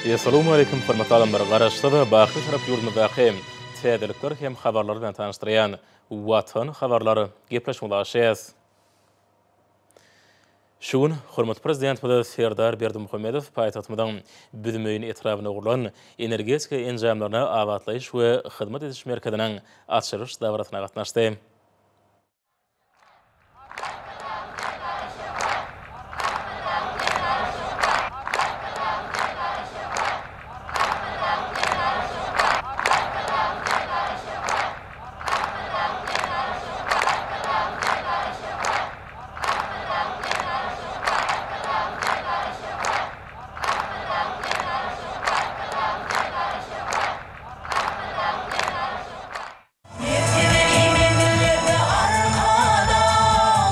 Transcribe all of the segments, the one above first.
Essalawmaleýkim hormatly adamlar! Garaşsyz, baky Bitarap ýurdumyzdaky täzelikler hem habarlar bilen tanyşdyrýan Watan habarlar gepleşigimize başlaýas. Şu gün hormatly Prezidentimiz Serdar Berdimuhamedow paýtagtymyzyň Büzmeýin etrabynda gurlan energetika enjamlaryna abatlaýyş we hyzmat ediş merkeziniň açylyş dabarasyna gatnaşdy. Mertebeli menzillerde Arkadag,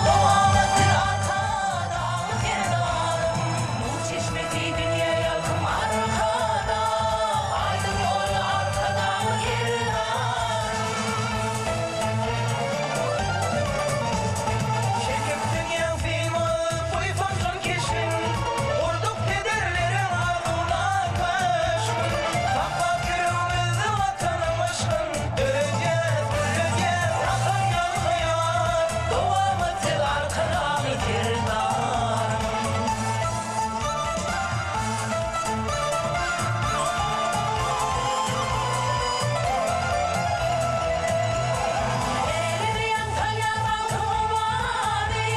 Dowamaty Arkadagly Serdarym. Nur çeşmesi dünýä ýalkym Arkadag, Aýdyň ýoly Arkadagly Serdarym. Çekip dünýäň syma buýsanjyn keşbin, Gurduk pederleriň arzuwlan köşgün. Saklap ýüregimizde Watanyň yşkyn, Döredýäs, gülledýäs akan ýalkaýar. Dowamat siz Arkadagly Serdarym. Äleme ýaň salýar bagtyň owazy,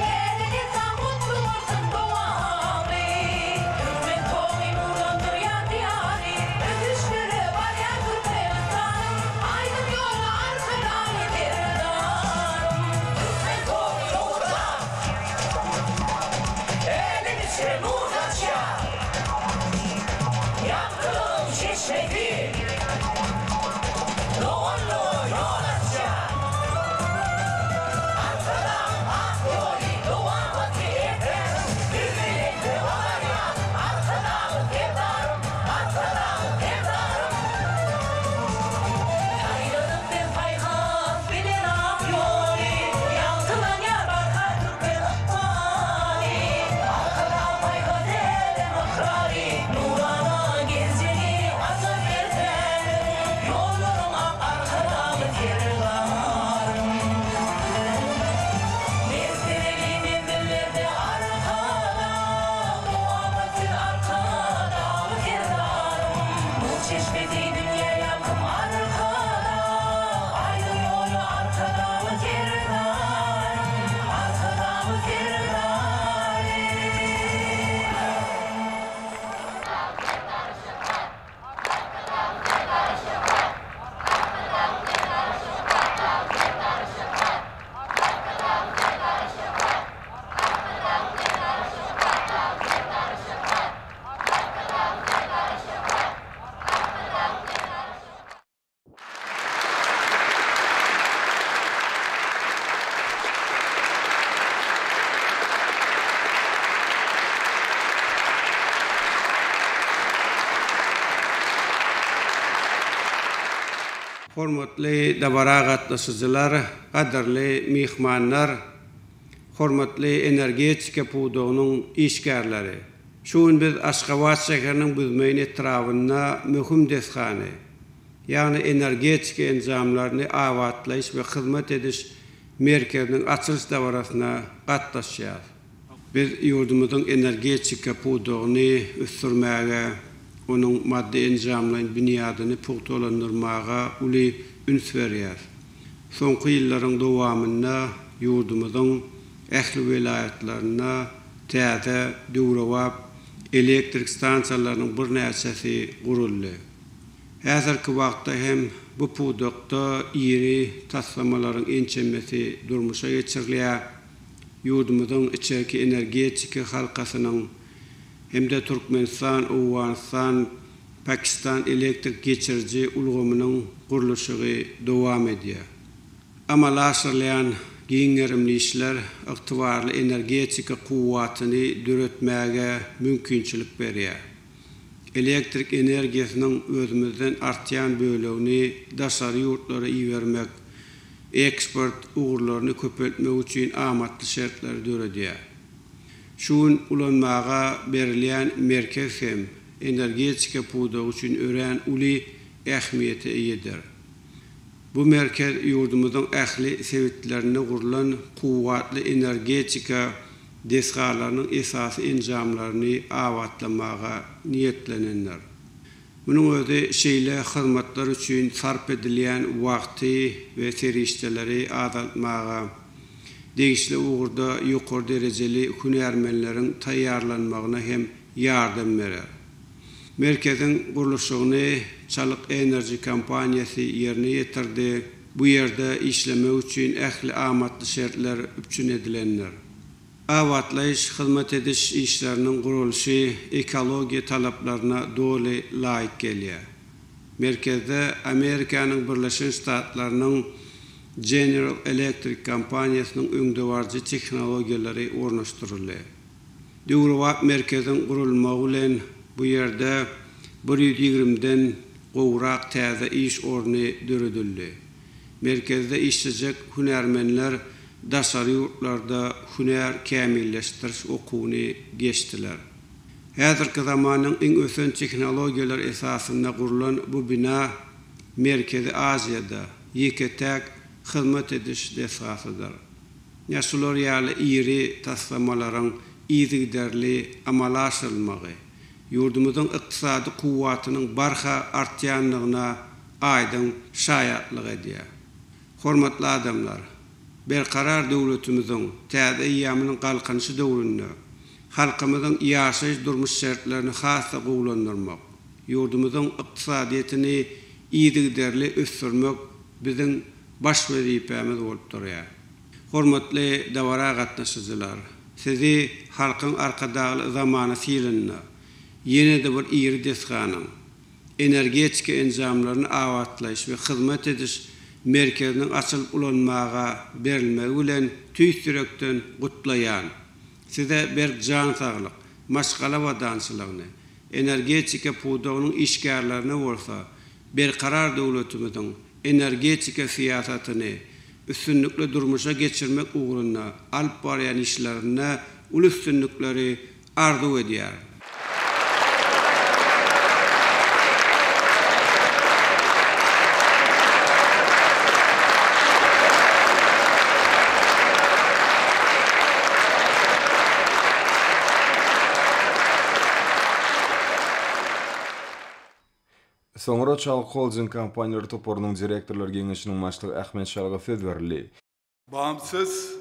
Täze dessan gutly bolsun dowamly. Türkmen togy nurlandyrýar Diýary, Ösüşlere barýar Türkmenistanym. Aýdyň ýola Arkadagly Serdarym. Türkmen togy nurdan, älem içre nur saçýar. Ýagtylygyň çeşmesi. Doganlyga ýol açýar. Arkadagyň ak ýoly dowamaty ertäniň biz belende oňarýar. Arkadagly Serdarym, Arkadagly Serdarym. Saýladyk biz paýhas bilen ak ýoly, Ýagtylanýar barha türkmen ykbaly. Arkadag paýhas älem ykrary, Nurana geljegi açar ertäniň. Ýollaryň ak Arkadagly Serdarym. Mertebeli menzillerde Arkadag, Dowamaty Arkadagly Serdarym. Nur çeşmesi dünýä ýalkym Arkadag, Aýdyň ýoly Arkadagly Serdarym, Arkadagly Serdarym. Hormatly dabara gatnaşyjylar, gadyrly myhmanlar, hormatly energetika pudagynyň işgärleri! Şu gün biz Aşgabat şäheriniň Büzmeýin etrabynda möhüm desgany, ýagny energetika enjamlaryny abatlaýyş we hyzmat ediş merkeziniň açylyş dabarasyna gatnaşýarys. Biz ýurdumyzyň energetika pudagyny ösdürmäge, onuň maddy-enjamlaýyn binýadyny pugtalandyrmaga uly üns berýäris. Soňky ýyllaryň dowamynda ýurdumyzyň ähli welaýatlarynda täze, döwrebap elektrik stansiýalarynyň birnäçesi guruldy. Häzirki wagtda hem bu pudakda iri taslamalaryň ençemesi durmuşa geçirilýär, ýurdumyzyň içerki energetika halkasynyň hem-de Türkmenistan, Owganystan, Pakistan elektrik geçiriji ulgamynyň gurluşygy dowam edýär. Amala aşyrylýan giň gerimli işler ygtybarly energetika kuwwatyny döretmäge mümkinçilik berýär. Elektrik energiýasynyň özümizden artýan bölegini daşary ýurtlara ibermek, eksport ugurlaryny köpeltmek üçin amatly şertleri döredýär. Şu gün ulanmaga berilýän merkez hem. energetika pudagy üçin örän uly ähmiýete eýedir. Bu merkez ýurdumyzyň ähli sebitlerinde gurlan kuwwatly energetika desgalarynyň esasy enjamlaryny abatlamaga niýetlenendir. Munuň özi şeýle hyzmatlar üçin sarp edilýän wagty we serişdeleri azaltmaga, degişli ugurda ýokary derejeli hünärmenleriň taýýarlanmagyna hem ýardam berer. Merkeziň gurluşygyny Çalyk Energy kompaniýasy ýerine ýetirdi. Bu ýerde işlemek üçin ähli amatly şertler üpjün edilendir. Abatlaýyş, hyzmat ediş işleriniň guralyşy ekologiýa talaplaryna doly laýyk gelýär. Merkezde Amerikanyň Birleşen Ştatlarynyň General Electric kompaniýasynyň öňdebaryjy tehnologiýalary ornaşdyryldy. Döwrebap merkeziň gurulmagy bilen bu ýerde 120-den gowrak täze iş orny döredildi. Merkezde işlejek hünärmenler daşary ýurtlarda hünär kämilleşdiriş okuwyny geçdiler. Häzirki zamanyň iň ösen tehnologiýalar esasynda gurlan bu bina Merkezi Aziýada ýeke-täk hyzmat ediş desgasydyr. Ine şular ýaly iri taslamalaryň yzygiderli amala aşyrylmagy, ýurdumyzyň ykdysady kuwwatynyň barha artýandygyna aýdyň şaýatlyk edýär. Hormatly adamlar! Berkarar döwletimiziň täze eýýamynyň Galkynyşy döwründe halkymyzyň ýaşaýyş-durmuş şertlerini has-da gowulandyrmak, ýurdumyzyň ykdysadyýetini yzygiderli ösdürmek biziň baş wezipämiz bolup durýar. Hormatly dabara gatnaşyjylar! Sizi Halkyň Arkadagly zamanasy ýylynda ýene-de bir iri desganyň, energetika enjamlaryny abatlaýyş we hyzmat ediş merkeziniň açylyp ulanmaga berilmegi bilen tüýs ýürekden gutlaýan. Size berk jan saglyk, maşgala abadançylygyny, energetika pudagynyň işgärlerine bolsa Berkarar döwletimiziň energetika syýasatyny üstünlikli durmuşa geçirmek ugrunda alyp barýan işlerinde uly üstünlikleri arzuw edýärin. Soňra Çalyk Holding kompaniýalar toparynyň direktorlar geňeşiniň başlygy Ahmet Çalyga söz berildi. Bağımsız,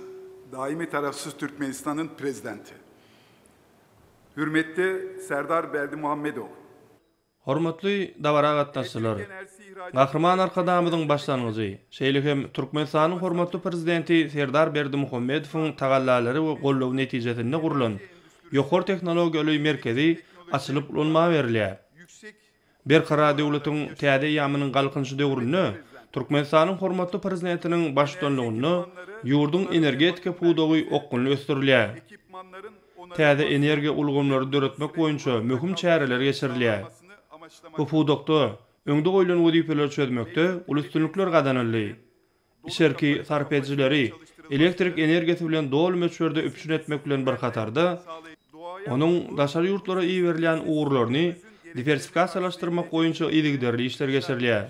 daimi tarafsız Türkmenistan'ın Prezidenti. Hürmetli Serdar Berdimuhamedow. Hormatly dabara gatnaşyjylar! Gahryman Arkadagymyzyň başlangyjy, şeýle hem Türkmenistanyň hormatly Prezidenti Serdar Berdimuhamedowyň tagallalary we goldawy netijesinde gurlan ýokary tehnologiýaly merkezi açylyp ulanmaga berilýär. Berkarar döwletiň täze eýýamynyň Galkynyşy döwründe Türkmenistanyň hormatly Prezidentiniň baştutanlygynda ýurduň energetika pudagy okgunly ösdürilýär. Täze energiýa ulgamlary döretmek boýunça möhüm çäreler geçirilýär. Bu pudakda öňde goýlan wezipeleri çözmekde uly üstünlikler gazanyldy. Içerki sarp edijileri elektrik energiýasy bilen doly möçberde üpjün etmek bilen bir hatarda, onuň daşary ýurtlara iberilýän ugurlaryny diwersifikasiýalaşdyrmak boýunça yzygiderli işler geçirilýär.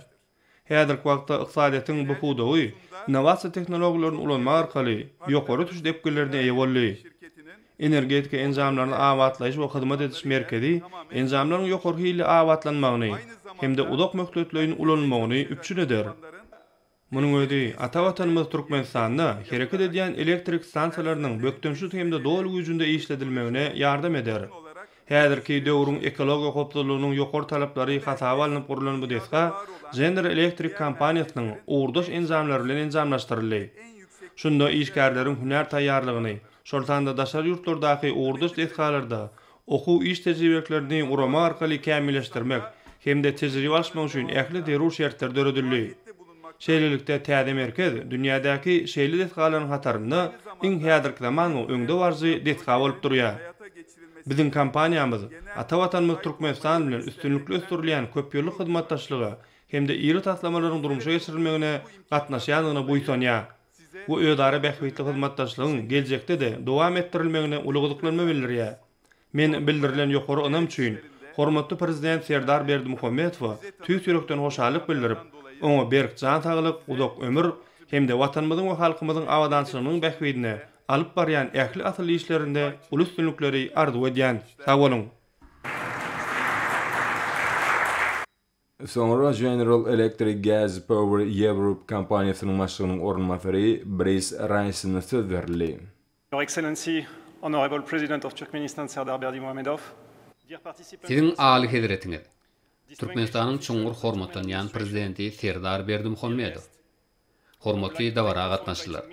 Häzirki wagtda ykdysadyýetiň bu pudagy innowasiýa tehnologiýalaryny ulanmak arkaly ýokary ösüş depginlerine eýe boldy. Energetika enjamlaryny abatlaýyş we hyzmat ediş merkezi enjamlaryň ýokary hilli abatlanmagyny hem-de uzak möhletleýin ulanylmagyny üpjün eder. Munuň özi ata Watanymyz Türkmenistanda hereket edýän elektrik stansiýalarynyň bökdençsiz hem-de doly güýjünde işledilmegine ýardam eder. Häzirki döwrüň ekologiýa howpsuzlygynyň ýokary talaplary hasaba alnyp gurlan bu desga General Electric kompaniýasynyň ugurdaş enjamlary bilen enjamlaşdyryldy. Şunda işgärleriň hünär taýýarlygyny, şol sanda daşary ýurtlardaky ugurdaş desgalarda okuw-iş tejribeliklerini guramak arkaly kämilleşdirmek hem-de tejribe alyşmak üçin ähli zerur şertler döredildi. Şeýlelikde, täze merkez dünýädäki şeýle desgalaryň hatarynda iň häzirki zaman we öňdebaryjy desga bolup durýar. Biziň kompaniýamyz ata Watanymyz Türkmenistan bilen üstünlikli ösdürilýän köpýyllyk hyzmatdaşlyga hem-de iri taslamalaryň durmuşa geçirilmegine gatnaşýandygyna buýsanýar. we özara bähbitli hyzmatdaşlygyň geljekde-de dowam etdirilmegine uly gyzyklanma bildirýär. Men bildirilen ýokary ynam üçin. Hormatly Prezident Serdar Berdimuhamedowa tüýs ýürekden hoşallyk bildirip, oňa berk jan saglyk, uzak ömür hem-de Watanymyzyň we halkymyzyň abadançylygynyň bähbidine alyp barýan ähli asylly işlerinde uly üstünlikleri arzuw edýän. Sag boluň! Soňra General Electric Gas Power Europe kompaniýasynyň başlygynyň orunbasary Bris Raýsona söz berildi. Your Excellency, Honorable President of Turkmenistan Serdar Berdimuhamedow, dear participants Siziň Alyhezretiňiz, Türkmenistanyň çuňňur hormatlanýan Prezidenti Serdar Berdimuhamedow, Hormatly dabara gatnaşyjylar!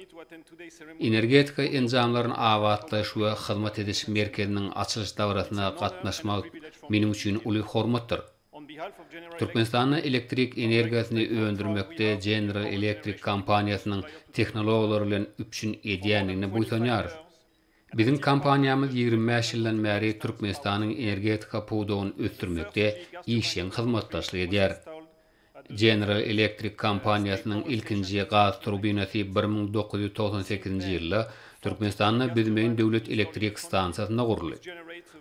Energetika enjamlaryny abatlaýyş we hyzmat ediş merkeziniň açylyş dabarasyna gatnaşmak meniň üçin uly hormatdyr. Türkmenistanda elektrik energiýasyny öndürmekde General Electric kompaniýasynyň tehnologiýalar bilen üpjün edýändigine buýsanýarys. Biziň kompaniýamyz 25 ýyldan bäri Türkmenistanyň energetika pudagyny ösdürmekde işjeň hyzmatdaşlyk edýär. General Electric kompaniýasynyň ilkinji gaz turbinasy 1998-nji ýylda Türkmenistanda Büzmeýin döwlet elektrik stansiýasynda guruldy.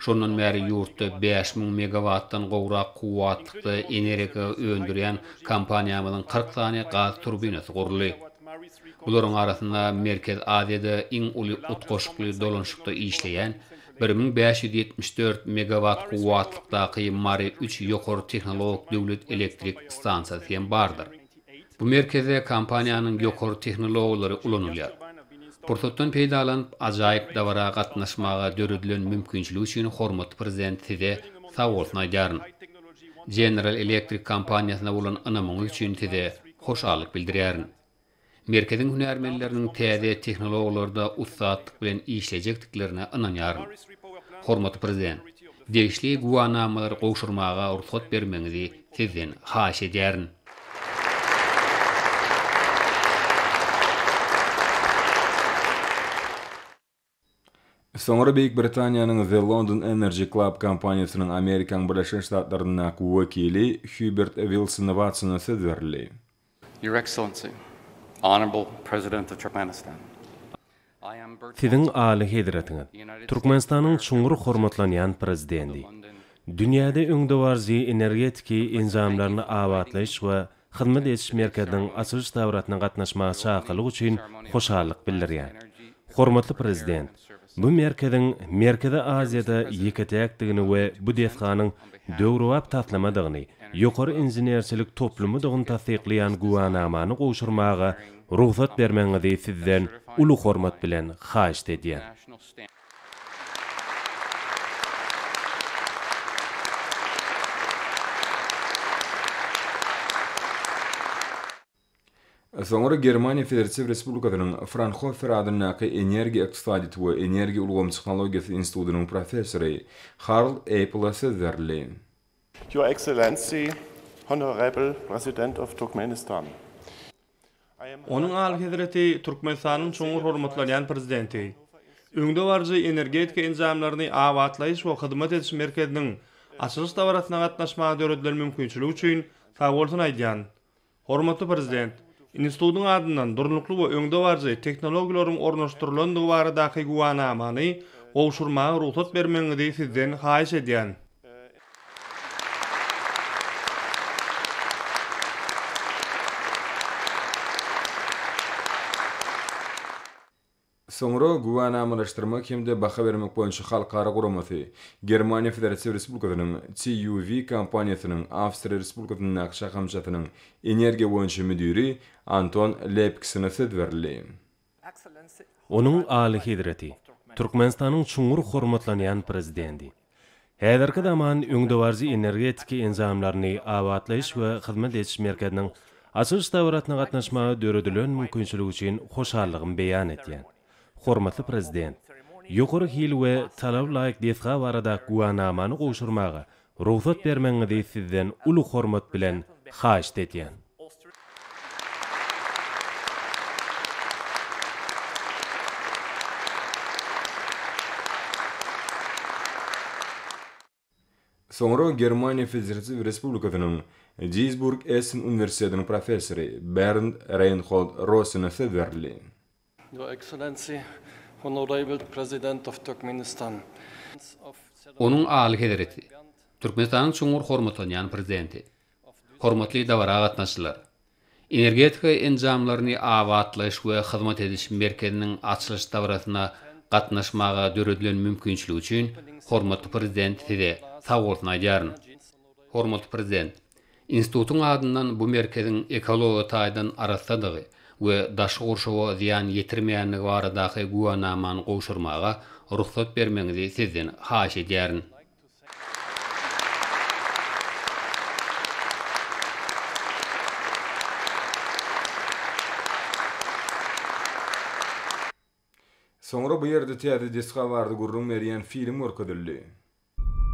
Şondan bäri ýurtda 5000 megawatdan gowrak kuwwatlykda energiýa öndürýän kompaniýamyzyň 40 sany gaz turbinasy guruldy. Bularyň arasynda Merkezi Aziýada iň uly utgaşykly dolanyşykda işleýän 1574 megawat kuwwatlykdaky Mary üç ýokary tehnologik döwlet elektrik stansiýasy hem bardyr. Bu merkezde kompaniýanyň ýokary tehnologiýalary ulanylýar. Pursatdan peýdalanyp, ajaýyp dabara gatnaşmaga döredilen mümkinçilik üçin hormatly Prezident Size sagbolsun aýdýaryn. General Electric kompaniýasyna bolan ynamyňyz üçin Size hoşallyk bildirýärin. Merkeziň hünärmenleriniň täze tehnologiýalarda ussatlyk bilen işlejekdiklerine ynanýaryn. Hormatly Prezident, degişli güwänamalary gowşurmaga rugsat bermegiňizi Sizden haýyş edýärin. Soňra Beýik Britaniýanyň The London Energy Club kompaniýasynyň Amerikanyň Birleşen Ştatlaryndaky wekili Hubert Wilson Watsona söz berildi. Your Excellency, Honorable President of Turkmenistan, I am Bert Siziň Watson, Aly Hezretiňiz, the United States Türkmenistanyň America çuňňur hormatlanýan Prezidenti, dünýäde öňdebaryjy energetiki enjamlaryny abatlaýyş we hyzmat ediş merkeziniň açylyş dabarasyna gatnaşmaga çakylyk üçin hoşallyk bildirýän. Hormatly Prezident, bu merkeziň Merkezi Aziýada ýeke-täkdigini we bu desganyň döwrebap taslamadygyny, ýokary inženerçilik toplumydygyny tassyklaýan güwänamany gowşurmaga rugsat bermegiňizi Sizden uly hormat bilen haýyşt edýän. Soňra Germaniýa Federatiw Respublikasynyň Fraunhofer adyndaky Energiýa ykdysadyýeti we energiýa ulgamy tehnologiýasy institutynyň professory Harald Eýpele söz berildi. Your Excellency, Honorable President of Turkmenistan. Onuň Alyhezreti Türkmenistanyň çuňňur hormatlanýan Prezidenti, öňdebaryjy energetika enjamlaryny abatlaýyş we hyzmat ediş merkeziniň açylyş dabarasyna gatnaşmaga döredilen mümkinçilik üçin sagbolsun aýdýan. Hormatly Prezident, institutyň adyndan durnukly we öňdebaryjy tehnologiýalaryň ornaşdyrylandygy baradaky güwänamany gowşurmaga rugsat bermegiňizi Sizden haýyş edýän. Soňra Güwänamalaşdyrmak hem-de baha bermek boýunça halkara guramasy, Germaniýa Federatiw Respublikasynyň TUV kompaniýasynyň Awstriýa Respublikasyndaky şahamçasynyň energiýa boýunça müdiri Anton Lepksine söz berildi. Onuň Alyhezreti, Türkmenistanyň çuňňur hormatlanýan Prezidenti, häzirki zaman öňdebaryjy energetiki enjamlaryny abatlaýyş we hyzmat ediş merkeziniň açylyş dabarasyna gatnaşmaga döredilen mümkinçilik üçin hoşallygymy beýan edýän. Hormatly Prezident, ýokary hil we talaba laýyk desga baradaky güwänamany gowşurmaga rugsat bermegiňizi Sizden uly hormat bilen haýyşt edýän. Soňra Germaniýa Federatiw Respublikasynyň Duisburg-Essen uniwersitetiniň professory Bernd Reinhold Rossene söz berildi. Your Excellency, Honorable President of Turkmenistan. Onuň Alyhezreti. Türkmenistanyň çuňňur hormatlanýan Prezidenti. Hormatly dabara gatnaşyjylar! Energetika enjamlaryny abatlaýyş we hyzmat ediş merkeziniň açylyş dabarasyna gatnaşmaga döredilen mümkinçilik üçin hormatly Prezident Size sagbolsun aýdýaryn. Hormatly Prezident, institutyň adyndan bu merkeziň ekologiýa taýdan arassadygy we daşky gurşawa zyýan ýetirmeýändigi baradaky güwänamany gowşurmaga rugsat bermegiňizi Sizden haýyş edýärin. Soňra bu ýerde täze desga barada gürrüň berýän film görkezildi.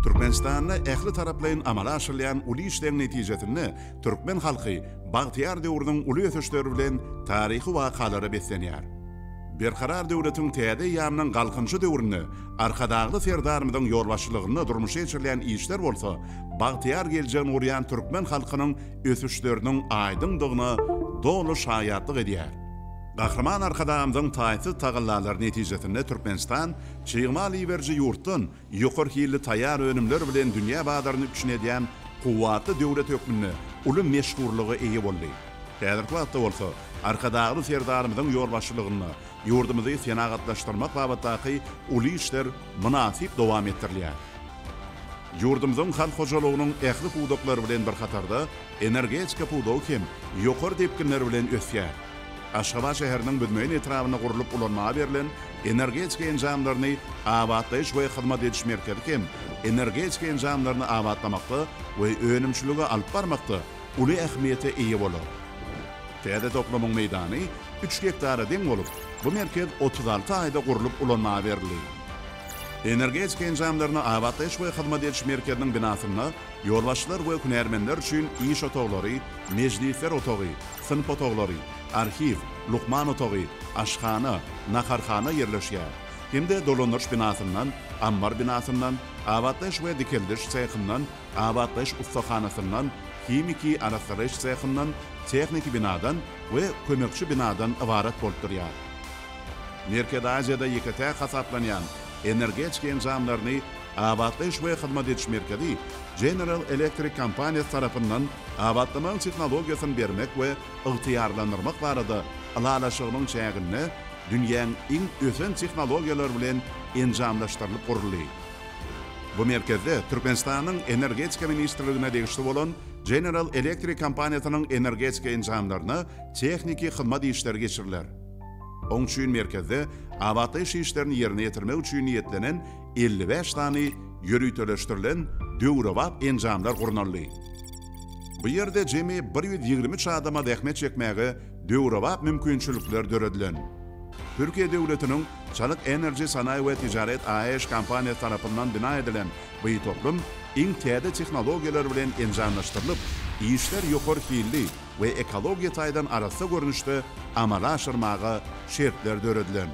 Türkmenistanda ähli taraplaýyn amala aşyrylýan uly işleriň netijesinde türkmen halky bagtyýar döwrüniň uly ösüşleri bilen taryhy wakalara beslenýär. Berkarar döwletiň täze eýýamynyň Galkynyşy döwründe Arkadagly Serdarymyzyň ýolbaşçylygynda durmuşa geçirilýän işler bolsa bagtyýar geljegini gurýan türkmen halkynyň ösüşleriniň aýdyňdygyna doly şaýatlyk edýär. Gahryman Arkadagymyzyň taýsyz tagallalary netijesinde Türkmenistan çig mal iberiji ýurtdan ýokary hilli taýýar önümler bilen dünýä bazaryny üpjün edýän kuwwatly döwlet hökmünde uly meşhurlyga eýe boldy. Häzirki wagtda bolsa Arkadagly Serdarymyzyň ýolbaşçylygynda ýurdumyzy senagatlaşdyrmak babatdaky uly işler mynasyp dowam etdirilýär. Ýurdumyzyň halk hojalygynyň ähli pudaklary bilen bir hatarda energetika pudagy hem ýokary depginler bilen ösýär. Aşgabat şäheriniň Büzmeýin etrabynda gurlup ulanmaga berlen Energetika enjamlaryny abatlaýyş we hyzmat ediş merkezi hem energetika enjamlaryny abatlamakda we önümçiligi alyp barmakda uly ähmiýete eýe bolar. Täze toplumyň meýdany üç gektara deň bolup, bu merkez 36 aýda gurlup ulanmaga berildi. Energetika enjamlaryny abatlaýyş we hyzmat ediş merkeziniň binasynda ýolbaşçylar we hünärmenler üçin iş otaglary, mejlisler otagy, synp otaglary, arhiw, lukman otagy, aşhana, naharhana ýerleşýär hem-de dolandyryş binasyndan, ammar binasyndan, abatlaýyş we dikeldiş sehyndan, abatlaýyş ussahanasyndan, himiki arassalaýyş sehyndan, tehniki binadan we kömekçi binadan ybarat bolup durýar. Merkezi Aziýada ýeke-täk hasaplanýan energetika enjamlaryny abatlaýyş we hyzmat ediş merkezi General Electric kompaniýasy tarapyndan abatlamagyň tehnologiýasyny bermek we ygtyýarlandyrmak barada ylalaşygynyň çäginde dünýäň iň ösen tehnologiýalary bilen enjamlaşdyrylyp guruldy. Bu merkezde Türkmenistanyň Energetika ministrligine degişli bolan General Electric kompaniýasynyň energetika enjamlaryna tehniki hyzmat işleri geçiriler. Oň üçin merkezde abatlaýyş işlerini ýerine ýetirmek üçin niýetlenen 55 sany ýöriteleşdirilen döwrebap enjamlar gurnaldy. Bu ýerde jemi 123 adama zähmet çekmäge döwrebap mümkinçilikler döredilen. Türkiýe döwletiniň Çalyk Enerji Sanaý we Tijaret AŞ kompaniýasy tarapyndan bina edilen bu toplum iň täze tehnologiýalar bilen enjamlaşdyrylyp, işler ýokary hilli we ekologiýa taýdan arassa görnüşde amala aşyrmaga şertler döredilen.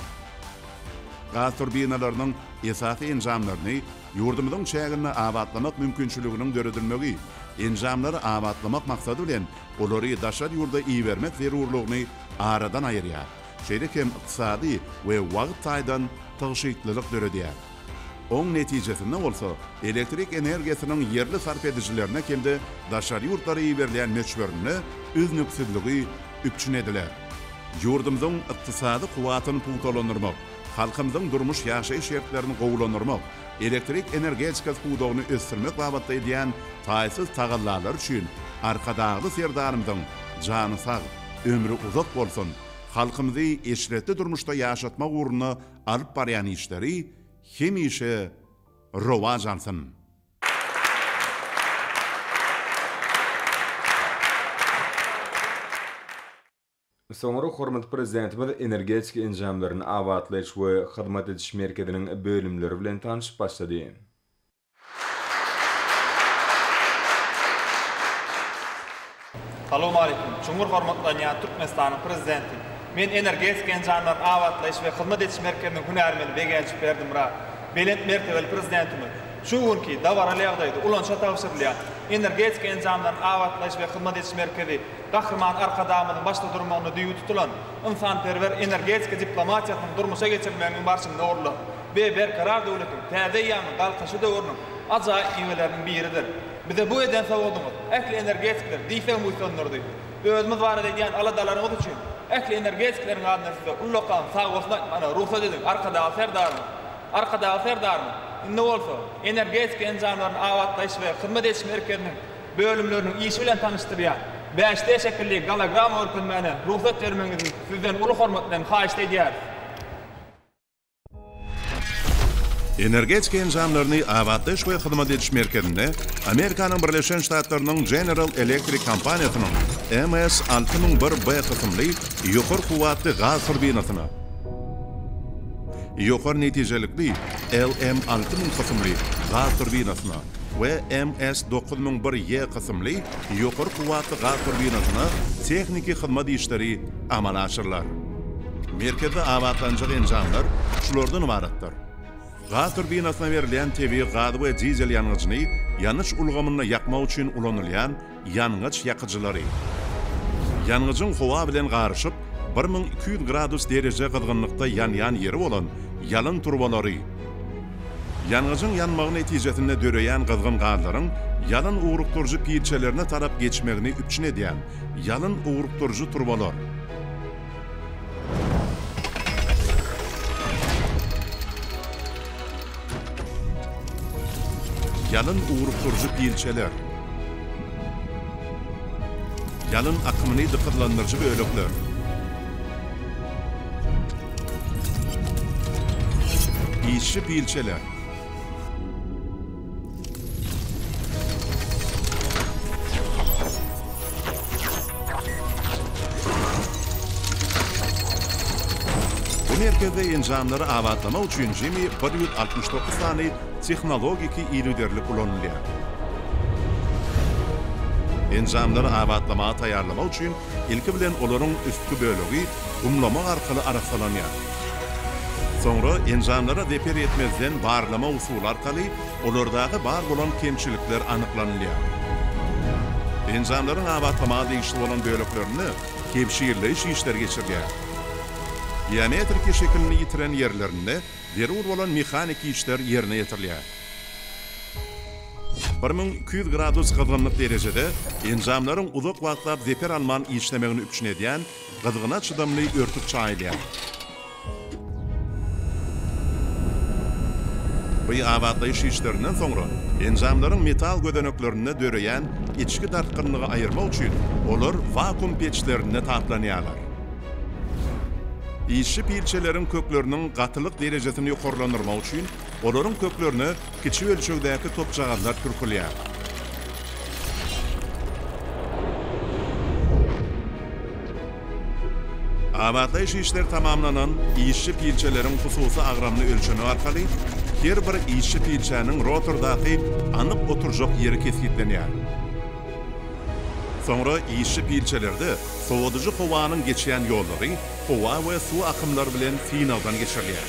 Gaz turbinalarynyň esasy enjamlaryny ýurdumyzyň çäginde abatlamak mümkinçiliginiň döredilmegi, enjamlary abatlamak maksady bilen olary daşary ýurda ibermek zerurlygyny aradan aýyrýar, şeýle hem ykdysady we wagt taýdan tygşytlylyk döredýär. Oň netijesinde bolsa, elektrik energiýasynyň ýerli sarp edijilerine hem-de daşary ýurtlara iberilýän möçberinde üznüksizligi üpjün ediler. Ýurdumyzyň ykdysady kuwwatyny pugtalandyrmak, halkymyzyň durmuş-ýaşaýyş şertlerini gowulandyrmak, elektrik energetikasy pudagyny ösdürmek babatda edýän taýsyz tagallalary üçin Arkadagly Serdarymyzyň jany sag, ömri uzak bolsun, halkymyzy eşretli durmuşda ýaşatmak ugrunda alyp barýan işleri hemişe rowaç alsyn! Soňra hormatly Prezidentimiz energetika enjamlaryny abatlaýyş we hyzmat ediş merkeziniň bölümleri bilen tanşyp başlady. Salowmaleýkim, çuňňur hormatlanýan Türkmenistanyň Prezidenti! Men Energetika enjamlaryny abatlaýyş we hyzmat ediş merkeziniň hünärmeni Begenç Berdimyrat. Belent mertebeli Prezidentimiz, şu günki dabaraly ýagdaýda ulanyşa tabşyrylýan Energetika enjamlaryny abatlaýyş we hyzmat ediş merkezi Gahryman Arkadagymyzyň başda durmagynda düýbi tutulan ynsanperwer energetika diplomatiýasynyň durmuşa geçirilmeginiň barşynda gurlar we Berkarar döwletiň täze eýýamynyň Galkynyşy döwrüniň. ajaýyp miweleriniň biridir. Bize bu eden sowgadyňyz ähli energetikleri diýseň buýsandyrdy. Özümiz barada edýän aladalaryňyz üçin ähli energetikleriň adyndan size ullakan sagbolsun aýtmana rugsat ediň, Arkadagly Serdarymyz! Arkadagly Serdarymyz! Indi bolsa, energetika enjamlaryny abatlaýyş we hyzmat ediş merkeziniň bölümleriniň işi bilen tanyşdyrýan 5D şekilli gologramma görkezmäne rugsat bermegiňizi sizden uly hormat bilen haýyşt edýäris. Energetika enjamlaryny abatlaýyş we hyzmat ediş merkezinde Amerikanyň Birleşen Ştatlarynyň General Electric kompaniýasynyň MS 6001 B kysymly ýokary kuwwatly gaz turbinasyna, ýokary netijelikli LM 6000 kysymly gaz turbinasyna we MS 9001 Y kysymly ýokary kuwwatly gaz turbinasyna tehniki hyzmat işleri amala aşyrylar. Merkezde abatlanjak enjamlar şulardan ybaratdyr, gaz turbinasyna berilýän tebigy gaz we dizel ýangyjyny ýanyş ulgamynda ýakmak üçin ulanylýan ýangyç ýakyjylary, ýangyjyň howa bilen garyşyp, 1200 gradus dereje gyzgynlykda ýanýan ýeri bolan ýalyn turbalary, ýangyjyň ýanmagy netijesinde döreýän gyzgyn gazlaryň ýalyn ugrukdyryjy pilçelerine tarap geçmegini üpjün edýän ýalyn ugrukdyryjy turbalar. Ýalyn ugrukdyryjy pilçeler. Ýalyn akymyny dykyzlandyryjy bölekler. Işçi pilçeler. Bu merkezde enjamlary abatlamak üçin jemi 169 sany tehnologiki yzygiderlik ulanylýar. Enjamlary abatlamaga taýýarlamak üçin ilki bilen olaryň üstki bölegi gumlamak arkaly arassalanýar. Soňra enjamlara zeper ýetmezden barlama usuly arkaly olardaky bar bolan kemçilikler anyklanylýar. Enjamlaryň abatlamaga degişli bolan böleklerinde kebşirleýiş işleri geçirilýär. Geometriki şekilini ýitiren ýerlerinde zerur bolan mehaniki işler ýerine ýetirilýär. 1200 gradus gyzgynlyk derejede enjamlaryň uzak wagtlap zeper alman işlemegini üpjün edýän gyzgyna çydamly örtük çaýylýar. Bu abatlaýyş işlerinden soňra enjamlaryň metal gözeneklerinde döreýän içki dartgynlygy aýyrmak üçin olar wakuum peçlerinde taplanýarlar. Işçi pilçeleriň kökleriniň gatylyk derejesini ýokarlandyrmak üçin olaryň köklerine kiçi ölçegdäki topjagazlar pürkülýär. Abatlaýyş işleri tamamlanan işçi pilçeleriň hususy agramyny ölçemek arkaly her bir işçi pilçäniň rotordaky anyk oturjak ýeri kesgitlenýär. Soňra işçi pilçelerde sowadyjy howanyň geçýän ýollary howa we suw akymlary bilen synagdan geçirilýär.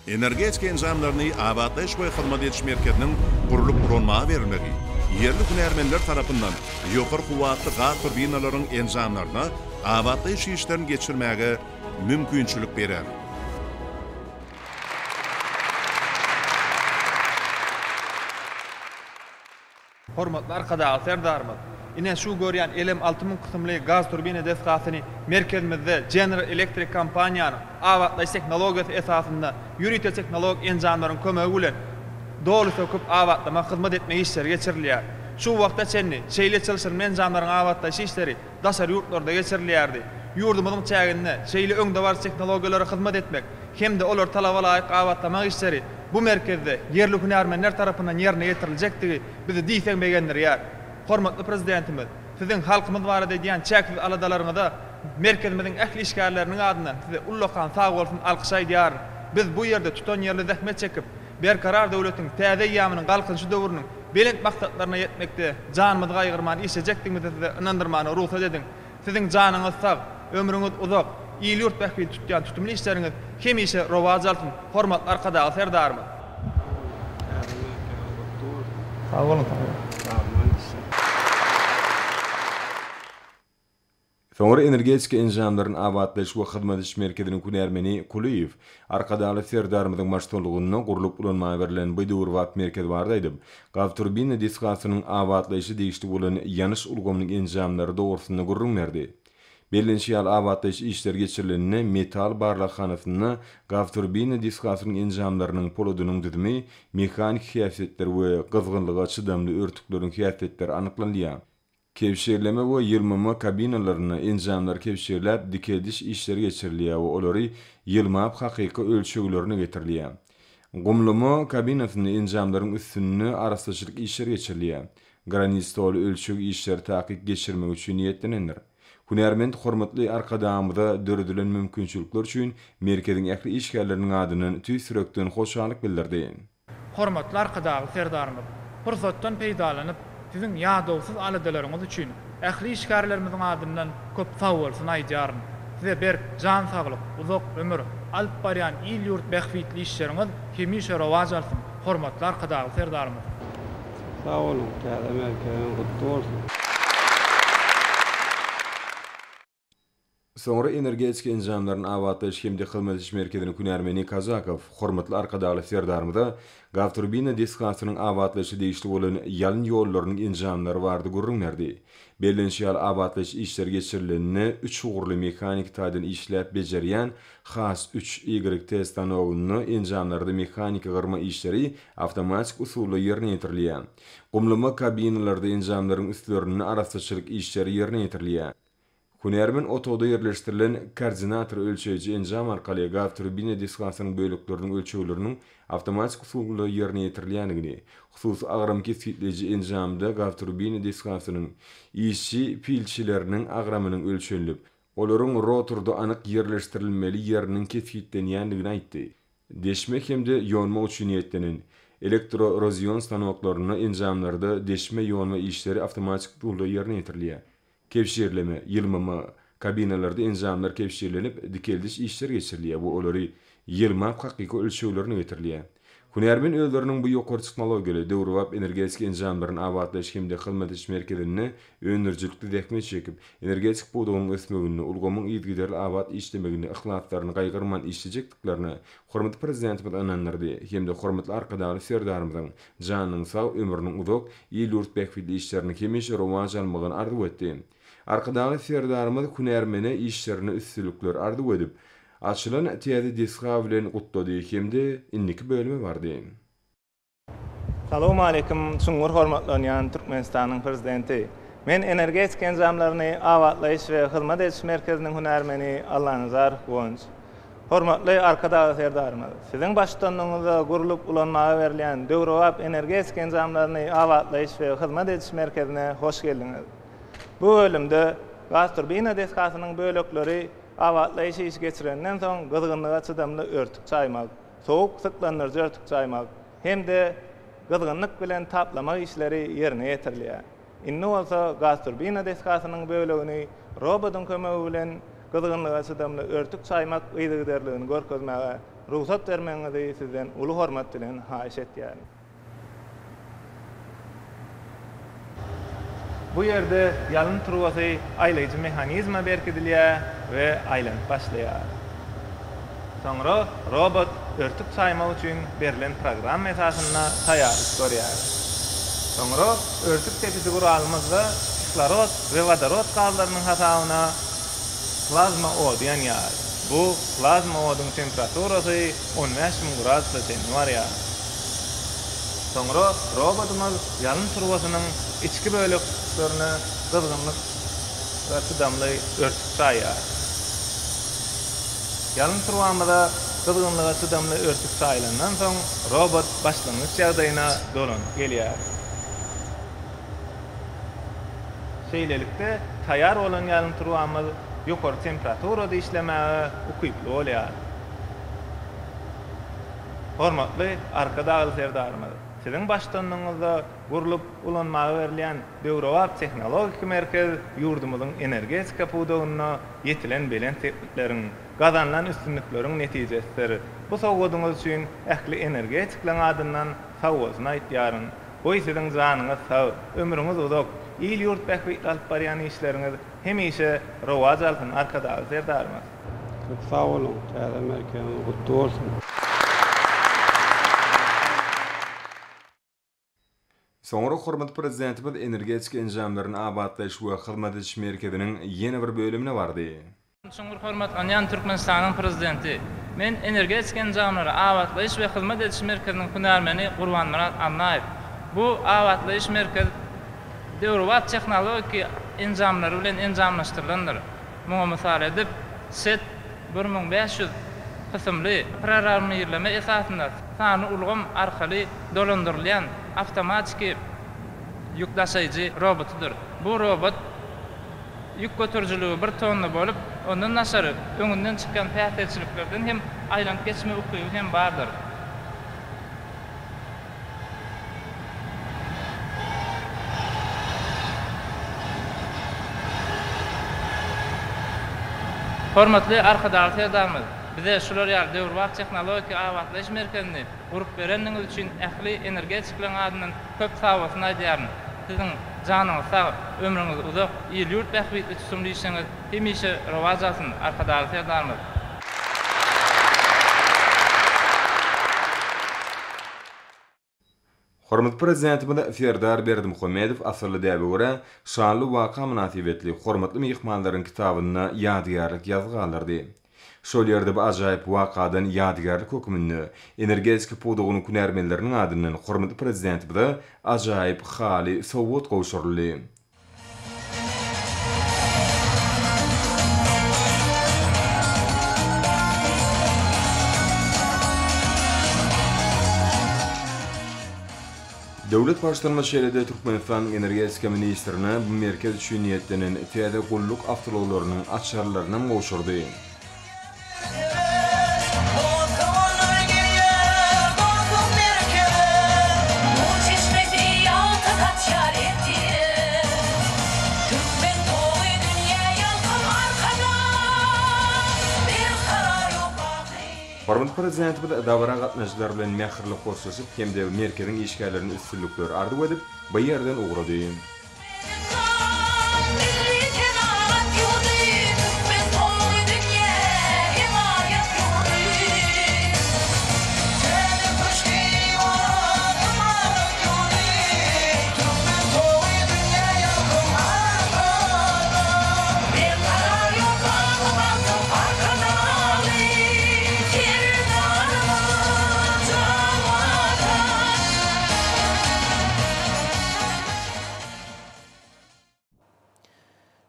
Energetika enjamlaryny abatlaýyş we hyzmat ediş merkeziniň gurlup ulanmaga berilmegi, ýerli hünärmenler tarapyndan ýokary kuwwatly gaz turbinalaryň enjamlaryna abatlaýyş işlerini geçirmäge mümkinçilik berer. Hormatly Arkadagly Serdarymyz, ine şu görýän Elem 6000 kysymly gaz turbina desgasyny merkezimizde General Electric kompaniýanyň abatlaýyş tehnologiýasy esasynda ýörite tehnologik enjamlaryň kömegi bilen doly söküp abatlamak hyzmat etmek işleri geçirilýär. Şu wagta çenli şeýle çylşyrymly enjamlaryň abatlaýyş işleri daşary ýurtlarda geçirilýärdi. Ýurdumyzyň çäginde şeýle öňdebaryjy tehnologiýalara hyzmat etmek hem-de olary talaba laýyk abatlamak işleri bu merkezde ýerli hünärmenler tarapyndan ýerine ýetiriljekdigi bizi diýseň begendirýär. Hormatly Prezidentimiz, Siziň halkymyz barada edýän çäksiz aladalaryňyza merkezimiziň ähli işgärleriniň adyndan Size ullakan sagbolsun alkyş aýdýaryn. Biz bu ýerde tutanýerli zähmet çekip, Berkarar döwletiň täze eýýamynyň Galkynyşy döwrüniň belent maksatlaryna ýetmekde janymyzy gaýgyrman işlejekdigimizi size ynandyrmana rugsat ediň. Siziň janyňyz sag, ömrüňiz uzak, il-ýurt bähbidi tutýan tutumly işleriňiz hemişe rowaç alsyn, hormatly Arkadagly Serdarymyz! Sag boluň, sag boluň. Soňra Energetika enjamlaryny abatlaýyş we hyzmat ediş merkeziniň hünärmeni Kulyýew Arkadagly Serdarymyzyň baştutanlygynda gurlup ulanmaga berlen bu döwrebap merkez barada aýdyp, gazturbina desgasynyň abatlaýşa degişli bolan ýanyş ulgamynyň enjamlary dogrusynda gürrüň berdi. Bellenişi ýaly, abatlaýyş işleri geçirilende metal barlaghanasynda gazturbina desgasynyň enjamlarynyň poladynyň düzümi, mehaniki häsiýetleri we gyzgynlyga çydamly örtükleriň häsiýetleri anyklanylýar. Kebşirleme we ýylmama kabinalarynda enjamlary kebşirläp dikeldiş işleri geçirilýär we olary ýylmap hakyky ölçeglerine getirilýär. Gumlama kabinasynda enjamlaryň üstünde arassaçylyk işleri geçirilýär. Granit stoly ölçeg işleri takyk geçirmek üçin niýetlenendir. Hünärment hormatly Arkadagymyza döredilen mümkinçilikler üçin merkeziň ähli işgärleriniň adyndan tüýs ýürekden hoşallyk bildirdi. Hormatly Arkadagly Serdarymyz, pursatdan peýdalanyp, Siziň ýadawsyz aladalaryňyz üçin ähli işgärlerimiziň adyndan köp sagbolsun aýdýaryn. Size berk jan saglyk, uzak ömür, alyp barýan il-ýurt bähbitli işleriňiz hemişe rowaç alsyn, hormatly Arkadagly Serdarymyz! Sag boluň, täze merkeziň gutly bolsun! Soňra Energetika enjamlaryny abatlaýyş hem-de hyzmat ediş merkeziniň hünärmeni Kazakow hormatly Arkadagly Serdarymyza gazturbina desgasynyň abatlaýşa degişli bolan ýalyn ýollarynyň enjamlary barada gürrüň berdi. Bellenişi ýaly, abatlaýyş işleri geçirilende üç ugurly mehaniki taýdan işläp bejerýän has üç YT stanogynda enjamlarda mehaniki gyrma işleri awtomatik usulda ýerine ýetirilýär. Gumlama kabinalarda enjamlaryň üstlerinde arassaçylyk işleri ýerine ýetirilýär. Hünärmen otagda ýerleşdirilen koordinator ölçeýji enjam arkaly gazturbina desgasynyň bölekleriniň ölçegleriniň awtomatik usulda ýerine ýetirilýändigini, hususy agram kesgitleýji enjamda gazturbina desgasynyň işçi pilçeleriniň agramynyň ölçenilip, olaryň rotorda anyk ýerleşdirilmeli ýeriniň kesgitlenýändigini aýtdy. Deşme hem-de ýonmak üçin niýetlenen elektrorozion stanoklarynda enjamlarda deşme-ýonma işleri awtomatik usulda ýerine ýetirilýär. Kebşirleme, ýylmama, kabinalarda enjamlar kebşirlenip, dikeldiş işleri geçirilýär we olary ýylmap hakyky ölçeglerine getirilýär. Hünärmen özleriniň bu ýokary tehnologiýaly, döwrebap energetika enjamlaryny abatlaýyş hem-de hyzmat ediş merkezinde öndürijilikli zähmet çekip, energetika pudagynyň ösmeginde, ulgamyň yzygiderli abat işlemeginde yhlaslaryny gaýgyrman işlejekdiklerine hormatly Prezidentimiz ynandyrdy hem-de hormatly Arkadagly Serdarymyzyň janynyň sag, ömrüniň uzak, il-ýurt bähbitli işleriniň hemişe rowaç almagyny arzuw etdi. Arkadagly Serdarymyz hünärmene işlerinde üstünlikler arzuw edip, açylan täze desga bilen gutlady hem-de indiki bölüme bardy. Salowmaleýkim, çuňňur hormatlanýan Türkmenistanyň Prezidenti! Men Energetika enjamlaryny abatlaýyş we hyzmat ediş merkeziniň hünärmeni Allanazar Guwanç. Hormatly Arkadagly Serdarymyz, Siziň baştutanlygyňyzda gurlup ulanmaga berilýän döwrebap energetika enjamlaryny abatlaýyş we hyzmat ediş merkezine hoş geldiňiz. Bu bölümde gazturbina desgasynyň bölekleri abatlaýyş işi geçirenden soň gyzgynlyga çydamly örtük çaýmak, sowuk syklandyryjy örtük çaýmak hem-de gyzgynlyk bilen taplamak işleri ýerine ýetirilýär. Indi bolsa gazturbina desgasynyň bölegini robotyň kömegi bilen gyzgynlyga çydamly örtük çaýmak yzygiderligini görkezmäge rugsat bermegiňizi sizden uly hormat bilen haýyş etýärin. Bu ýerde ýalyn turbasy aýlaýjy mehanizme berkidilýär we aýlanyp başlaýar. Soňra robot örtük çaýmak üçin berlen programma esasynda taýýarlyk görýär. Soňra örtük sepiji guralymyzda kislorod we wodorod gazlarynyň hasabyna plazma ody ýanýar. Bu plazma oduň temperaturasy 15 müň gradusa çenli barýar. Soňra robotymyz ýalyn turbasynyň içki böleklerine gyzgynlyk we çydamly örtük çaýýar. Ýalyn turbamyza gyzgynlyga çydamly örtük çaýylandan soň, robot başlangyç ýagdaýyna dolanyp gelýär. Şeýlelikde, taýýar bolan ýalyn turbamyz ýokary temperaturada işlemäge ukyply bolýar. Hormatly Arkadagly Serdarymyz, Siziň baştutanlygyňyzda gurlup ulanmaga berilýän döwrebap tehnologik merkez ýurdumyzyň energetika pudagynda ýetilen belent sepgitleriň, gazanylan üstünlikleriň netijesidir. Bu sowgadyňyz üçin ähli energetikleriň adyndan sagbolsun aýtýaryn. Goý siziň janyňyz sag, ömrüňiz uzak, il-ýurt bähbitli alyp barýan işleriňiz hemişe rowaç alsyn Arkadagly Serdarymyz. Köp sag boluň, täze merkeziňiz gutly bolsun! Soňra hormatly Prezidentimiz energetika enjamlaryny abatlaýyş we hyzmat ediş merkeziniň ýene bir bölümine bardy. Çuňňur hormatlanýan Türkmenistanyň Prezidenti! Men Energetika enjamlary abatlaýyş we hyzmat ediş merkeziniň hünärmeni Gurbanmyrat Annaýew. Bu abatlaýyş merkez döwrebap tehnologiki enjamlary bilen enjamlaşdyrylandyr. Muňa mysal edip, Set 1500 kysymly programmirleme esasynda sanly ulgam arkaly dolandyrylýan awtomatiki ýük daşaýjy robotydyr. Bu robot ýük göterijiligi bir tonna bolup, ondan daşary öňünden çykýan päsgelçiliklerden hem aýlanyp geçme ukyby hem bardyr. Hormatly Arkadagly Serdarymyz, bize şular ýaly döwrebap tehnologiki abatlaýyş merkezini gurup berendigiňiz üçin ähli energetikleriň adyndan köp sagbolsun aýdýaryn. Siziň janyňyz sag, ömrüňiz uzak, il-ýurt bähbitli tutumly işiňiz hemişe rowaç alsyn, Arkadagly Serdarymyz! Hormatly Prezidentimiz Serdar Berdimuhamedow asylly däbe görä, şanly waka mynasybetli hormatly myhmanlaryň kitabynda ýadygärlik ýazgy galdyrdy. Şol ýerde bu ajaýyp wakadan ýadygärlik hökmünde energetika pudagynyň hünärmenleriniň adyndan hormatly Prezidentimize ajaýyp haly sowgat gowşuryldy. Döwlet Baştutanymyz şeýle-de Türkmenistanyň energetika ministrine bu merkez üçin niýetlenen täze gulluk awtoulaglarynyň açarlarynam gowşurdy. Hormatly Prezidentimiz dabara gatnaşyjylar bilen mähirli hoşlaşyp hem-de merkeziň işgärlerine üstünlikler arzuw edip, bu ýerden ugrady.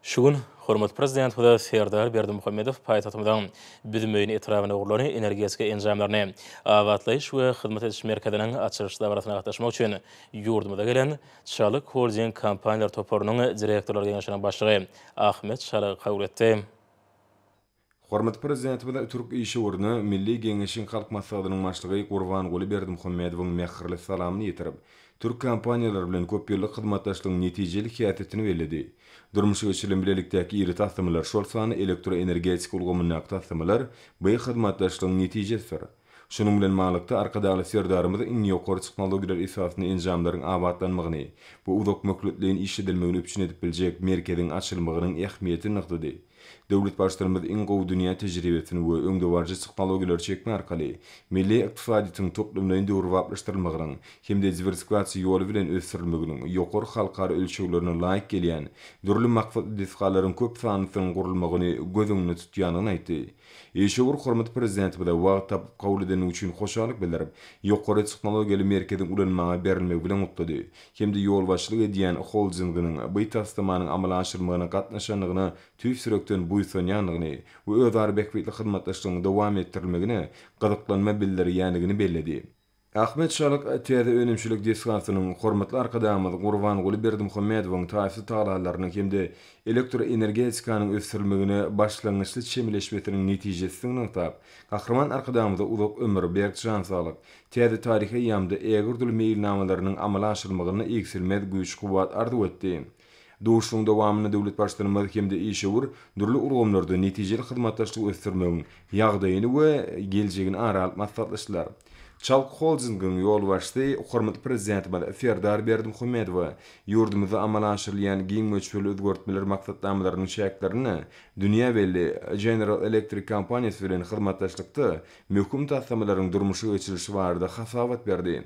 Şu gün hormatly Prezidentimiz Serdar Berdimuhamedow paýtagtymyzyň Büzmeýin etrabynda gurlan energetika enjamlaryny abatlaýyş we hyzmat ediş merkeziniň açylyş dabarasyna gatnaşmak üçin ýurdumyza gelen Çalyk Holding kompaniýalar toparynyň direktorlar geňeşiniň başlygy Ahmet Çalygy kabul etdi. Hormatly Prezidentimiz türk işewürine Milli Geňeşiň Halk Maslahatynyň Başlygy Gurbanguly Berdimuhamedowyň mähirli salamyny ýetirip, türk kompaniýalary bilen köp ýyllyk hyzmatdaşlygyň netijeli häsiýetini belledi. Durmuşa geçirilen bilelikdäki iri taslamalar, şol sanda elektroenergetika ulgamyndaky taslamalar bu hyzmatdaşlygyň netijesidir. Şunuň bilen baglylykda, Arkadagly Serdarymyz iň ýokary tehnologiýalar esasynda enjamlaryň abatlanmagyny we uzak möhletleýin işledilmegini üpjün edip biljek merkeziň açylmagynyň ähmiýetini nygtady. Döwlet Baştutanymyz iň gowy dünýä tejribesini we öňdebaryjy tehnologiýalary çekmek arkaly milli ykdysadyýetiň toplumlaýyn döwrebaplaşdyrylmagynyň hem-de diwersifikasiýa ýoly bilen ösdürilmeginiň ýokary halkara ölçeglerine laýyk gelýän dürli maksatly desgalaryň köp sanlysynyň gurulmagyny göz öňünde tutýandygyny aýtdy. Işewür hormatly Prezidentimize wagt tapyp kabul edendigi üçin hoşallyk bildirip, ýokary tehnologiýaly merkeziň ulanmaga berilmegi bilen gutlady hem-de ýolbaşçylyk edýän holdinginiň by taslamanyň amala aşyrylmagyna gatnaşandygyna tüýs ýürekden buýsanýandygyny we özara bähbitli hyzmatdaşlygyň dowam etdirilmegine gyzyklanma bildirýändigini belledi. Ahmet Şalyk täze önümçilik desgasynyň hormatly Arkadagymyz Gurbanguly Berdimuhamedowyň taýsyz tagalalarynyň hem-de elektroenergetikanyň ösdürilmegine başlangyçly çemeleşmesiniň netijesidigini nygtap, Gahryman Arkadagymyza uzak ömür, berk jan saglyk, täze taryhy eýýamda ägirt uly meýilnamalarynyň amala aşyrylmagynda egsilmez güýç-kuwwat arzuw etdi. Duşuşygyň dowamynda döwlet Baştutanymyz hem-de işewür dürli ulgamlarda netijeli hyzmatdaşlygy ösdürmegiň ýagdaýyny we geljegini ara alyp maslahatlaşdylar. Çalk holdingiň ýolbaşçysy hormatly Prezidentimiz Serdar Berdimuhamedowa ýurdumyzda amala aşyrylýan giň möçberli özgertmeler maksatnamalarynyň çäklerinde dünýä belli General Electric kompaniýasy bilen hyzmatdaşlykda möhüm taslamalaryň durmuşa geçirilişi barada hasabat berdi.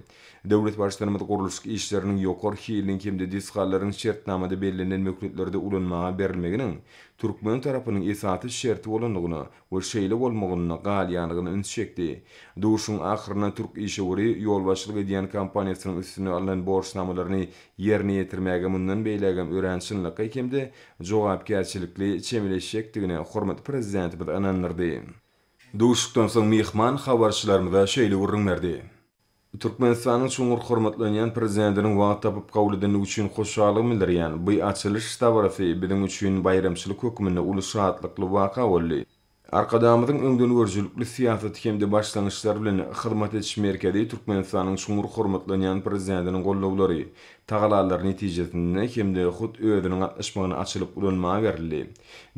Döwlet Baştutanymyz gurluşyk işleriniň ýokary hiliniň hem-de desgalaryň şertnamada bellenen möhletlerde ulanmaga berilmeginiň türkmen tarapynyň esasy şerti bolandygyna we şeýle bolmagynda galýandygyna üns çekdi. Duşuşygyň ahyrynda türk işewüri ýolbaşçylyk edýän kompaniýasynyň üstüne alnan borçnamalaryny ýerine ýetirmäge mundan beýlägem örän çynlakaý hem-de jogapkärçilikli çemeleşjekdigine hormatly Prezidentimizi ynandyrdy. Duşuşykdan soň myhman habarçylarymyza şeýle gürrüň berdi. Türkmenistanyň çuňňur hormatlanýan Prezidentiniň wagt tapyp kabul edendigi üçin hoşallyk bildirýän bu açylyş dabarasy biziň üçin baýramçylyk hökmünde uly şatlykly waka boldy. Arkadagymyzyň öňdengörüjilikli syýasaty hem-de başlangyçlary bilen hyzmat ediş merkezi Türkmenistanyň çuňňur hormatlanýan Prezidentiniň goldawlary, tagalalary netijesinde hem-de hut özüniň gatnaşmagynda açylyp ulanmaga berildi.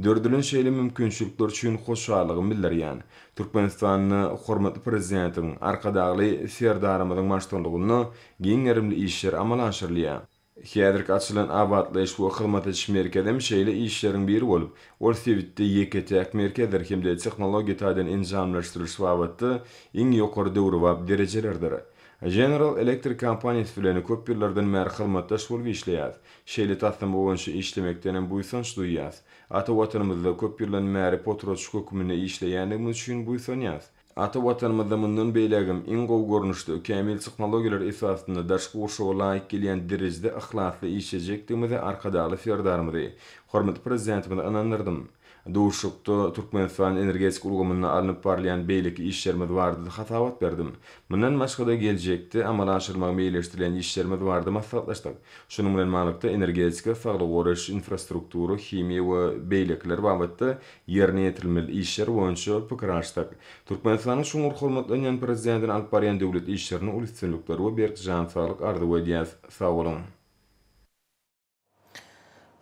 Döredilen şeýle mümkinçilikler üçin hoşallygymy bildirýän. Türkmenistanda hormatly Prezidentiň, Arkadagly Serdarymyzyň baştutanlygynda giň gerimli işler amala aşyrylýar. Häzirki açylan abatlaýyş we hyzmat ediş merkezem şeýle işleriň biri bolup, ol sebitde ýeke-täk merkezdir hem-de tehnologiýa taýdan enjamlaşdyrylyş babatda iň ýokary döwrebap derejelerdir. General Electric kompaniýasy bilen köp ýyllardan bäri hyzmatdaş bolup işleýäris. Şeýle taslama boýunça işlemekdenem buýsanç duýýas. Ata Watanymyzda köp ýyldan bäri potratçy hökmünde işleýändigimiz üçin buýsanýas. Ata Watanymyzda mundan beýlägem iň gowy görnüşde, kämil tehnologiýalar esasynda daşky gurşawa laýyk gelýän derejede yhlasly işlejekdigimize Arkadagly Serdarymyzy, hormatly Prezidentimizi ynandyrdym. Duşuşykda Türkmenistanyň energetika ulgamynda alnyp barylýan beýleki işlerimiz barada-da hasabat berdim. Mundan başga-da geljekde amala aşyrmagy meýilleşdirilýän işlerimiz barada maslahatlaşdyk. Şunuň bilen baglylykda, energetika, saglygy goraýyş, infrastruktura, himiýa we beýlekiler babatda ýerine ýetirilmeli işler boýunça pikir alyşdyk. Türkmenistanyň çuňňur hormatlanýan Prezidentine alyp barýan döwlet işlerinde uly üstünlikler we berk jan saglyk arzuw edýäs. Sag boluň!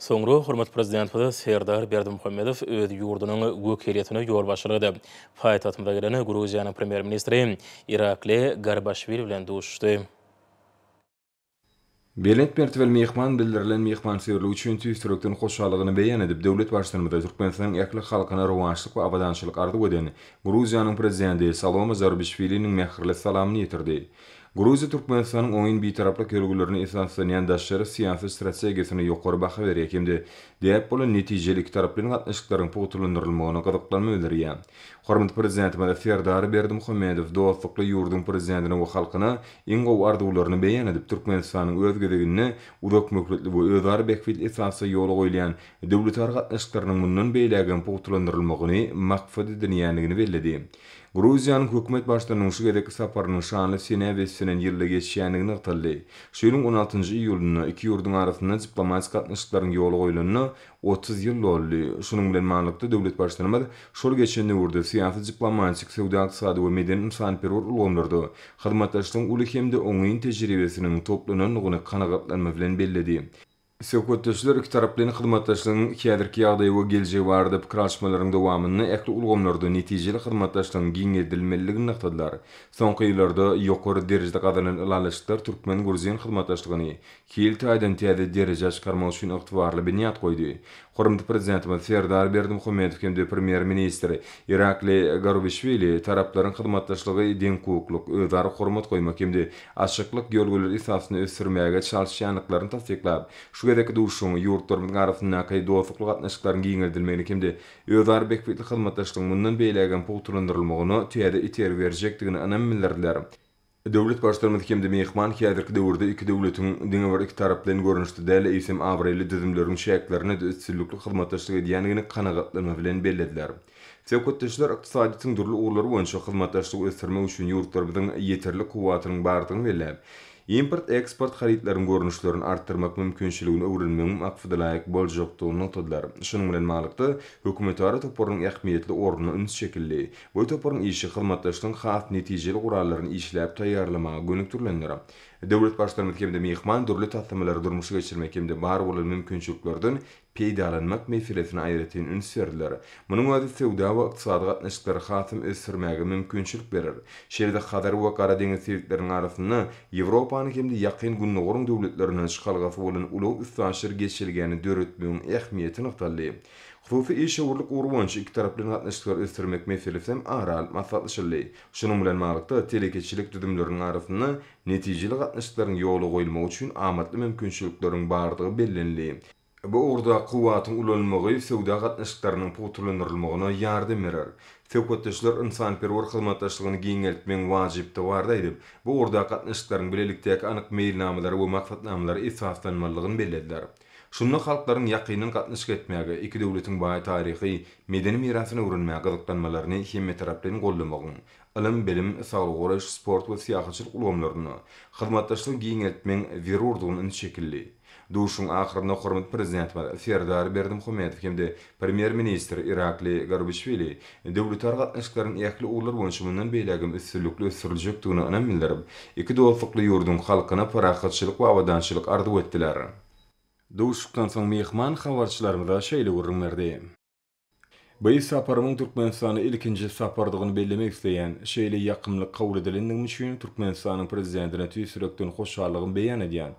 Soňra hormatly Prezidentimiz Serdar Berdimuhamedow öz ýurdunyň wekiliýetine ýolbaşçylyk edip, paýtagtymyza gelen Gruziýanyň Premýer-ministri Irakli Garbaşwili bilen duşuşdy. Belent mertebeli myhman bildirilen myhmansöýerlik üçin tüýs ýürekden hoşallygyny beýan edip, döwlet Baştutanymyza Türkmenistanyň ähli halkyna rowaçlyk we abadançylyk arzuw eden Gruziýanyň Prezidenti Salome Zurabişwiliniň mähirli salamyny ýetirdi. Gruziýa Türkmenistanyň oňyn bitaraplyk ýörelgelerine esaslanýan daşary syýasy strategiýasyna ýokary baha berýär hem-de däp bolan netijeli ikitaraplaýyn gatnaşyklaryň pugtalandyrylmagyna gyzyklanma bildirýär. Hormatly Prezidentimiz Serdar Berdimuhamedow dostlukly ýurduň Prezidentine we halkyna iň gowy arzuwlaryny beýan edip, Türkmenistanyň öz gezeginde uzak möhletli we özara bähbitli esasda ýola goýulýan döwletara gatnaşyklarynyň mundan beýlägem pugtalandyrylmagyny maksat edinýändigini belledi. Gruziýanyň hökümet baştutanynyň şu gezekki saparynyň şanly senä beslenen ýylda geçýändigi nygtaldy. Şu ýylyň on altynjy iýulynda iki ýurduň arasynda diplomatik gatnaşyklaryň ýola goýlanyna 30 ýyl doldy. Şunuň bilen baglylykda, döwlet Baştutanymyz şol geçen döwürde syýasy-diplomatik, söwda-ykdysady we medeni-ynsanperwer ulgamlarda hyzmatdaşlygyň uly hem-de oňyn tejribesiniň toplanandygyny kanagatlanma bilen belledi. Söhbetdeşler ikitaraplaýyn hyzmatdaşlygyň häzirki ýagdaýy we geljegi barada pikir alyşmalaryň dowamynda ähli ulgamlarda netijeli hyzmatdaşlygyň giňeldilmelidigini nygtadylar. Soňky ýyllarda ýokary derejede gazanylan ylalaşyklar türkmen-gruzin hyzmatdaşlygyny hil taýdan täze derejä çykarmak üçin ygtybarly binýat goýdy. Hormatly Prezidentimiz Serdar Berdimuhamedow hem-de Premýer-ministr Irakli Garubişwili taraplaryň hyzmatdaşlygy deňhukuklyk, özara hormat goýmak hem-de açyklyk ýörelgeleri esasynda ösdürmäge çalyşýandyklaryny tassyklap, şu gezekki duşuşygyň ýurtlarymyzyň arasyndaky dostlukly gatnaşyklaryň giňeldilmegine hem-de özara bähbitli hyzmatdaşlygyň mundan beýlägem pugtalandyrylmagyna täze itergi berjekdigine ynam bildirdiler. Döwlet Baştutanymyz hem-de myhman häzirki döwürde iki döwletiň diňe bir ikitaraplaýyn görnüşde däl, eýsem, abraýly düzümleriň çäklerinde-de üstünlikli hyzmatdaşlyk edýändigini kanagatlanma bilen bellediler. Söhbetdeşler ykdysadyýetiň dürli ugurlary boýunça hyzmatdaşlygy ösdürmek üçin ýurtlarymyzyň ýeterlik kuwwatynyň bardygyny belläp, import-eksport harytlaryň görnüşlerini artdyrmak mümkinçiligini öwrenmegiň maksadalaýyk boljakdygyny nygtadylar. Şunuň bilen baglylykda, hökümetara toparynyň ähmiýetli ornuna üns çekildi. Bu toparyň işi hyzmatdaşlygyň has netijeli gurallaryny işläp taýýarlamaga gönükdirilendir. Döwlet Baştutanymyz hem-de myhman dürli taslamalary durmuşa geçirmek hem-de bar bolan mümkinçiliklerden peýdalanmak meselesine aýratyn üns berdiler. Munuň özi söwda we ykdysady gatnaşyklary hasam ösdürmäge mümkinçilik berer. Şeýle-de Hazar we Gara deňiz sebitleriniň arasynda Ýewropany hem-de Ýakyn Gündogaryň döwletlerinden çykalgasy bolan ulag-üstaşyr geçelgäni döretmegiň ähmiýeti nygtaldy. Hususy işewürlik ugry boýunça ikitaraplaýyn gatnaşyklary ösdürmek meselesi hem ara alyp maslahatlaşyldy. Şunuň bilen baglylykda, telekeçilik düzümleriniň arasynda netijeli gatnaşyklaryň ýola goýulmagy üçin amatly mümkinçilikleriň bardygy bellenildi. Bu ugurda kuwwatyň ulanylmagy söwda gatnaşyklarynyň pugtalandyrylmagyna ýardam berer. Söhbetdeşler ynsanperwer hyzmatdaşlygyny giňeltmegiň wajypdygy barada aýdyp, bu ugurdaky gatnaşyklaryň bilelikdäki anyk meýilnamalara we maksatnamalara esaslanmalydygyny bellediler. Şunda halklaryň ýakyndan gatnaşyk etmäge, iki döwletiň baý taryhy, medeni mirasyny öwrenmäge gyzyklanmalaryny hemmetaraplaýyn goldamagyň, ylym-bilim, saglygy goraýyş, sport we syýahatçylyk ulgamlarynda hyzmatdaşlygy giňeltmegiň zerurdygyna üns çekildi. Duşuşygyň ahyrynda hormatly Prezidentimiz Serdar Berdimuhamedow hem-de Premýer-ministr Irakli Garibişwili döwletara gatnaşyklaryň ähli ugurlar boýunça mundan beýlägem üstünlikli ösdüriljekdigine ynam bildirip, iki dostlukly ýurduň halkyna parahatçylyk we abadançylyk arzuw etdiler. Duşuşykdan soň myhman habarçylarymyza şeýle gürrüň berdi. Bu saparymyň Türkmenistana ilkinji sapardygyny bellemek isleýän. Şeýle ýakymly kabul edilendigim üçin Türkmenistanyň Prezidentine tüýs ýürekden hoşallygymy beýan edýän.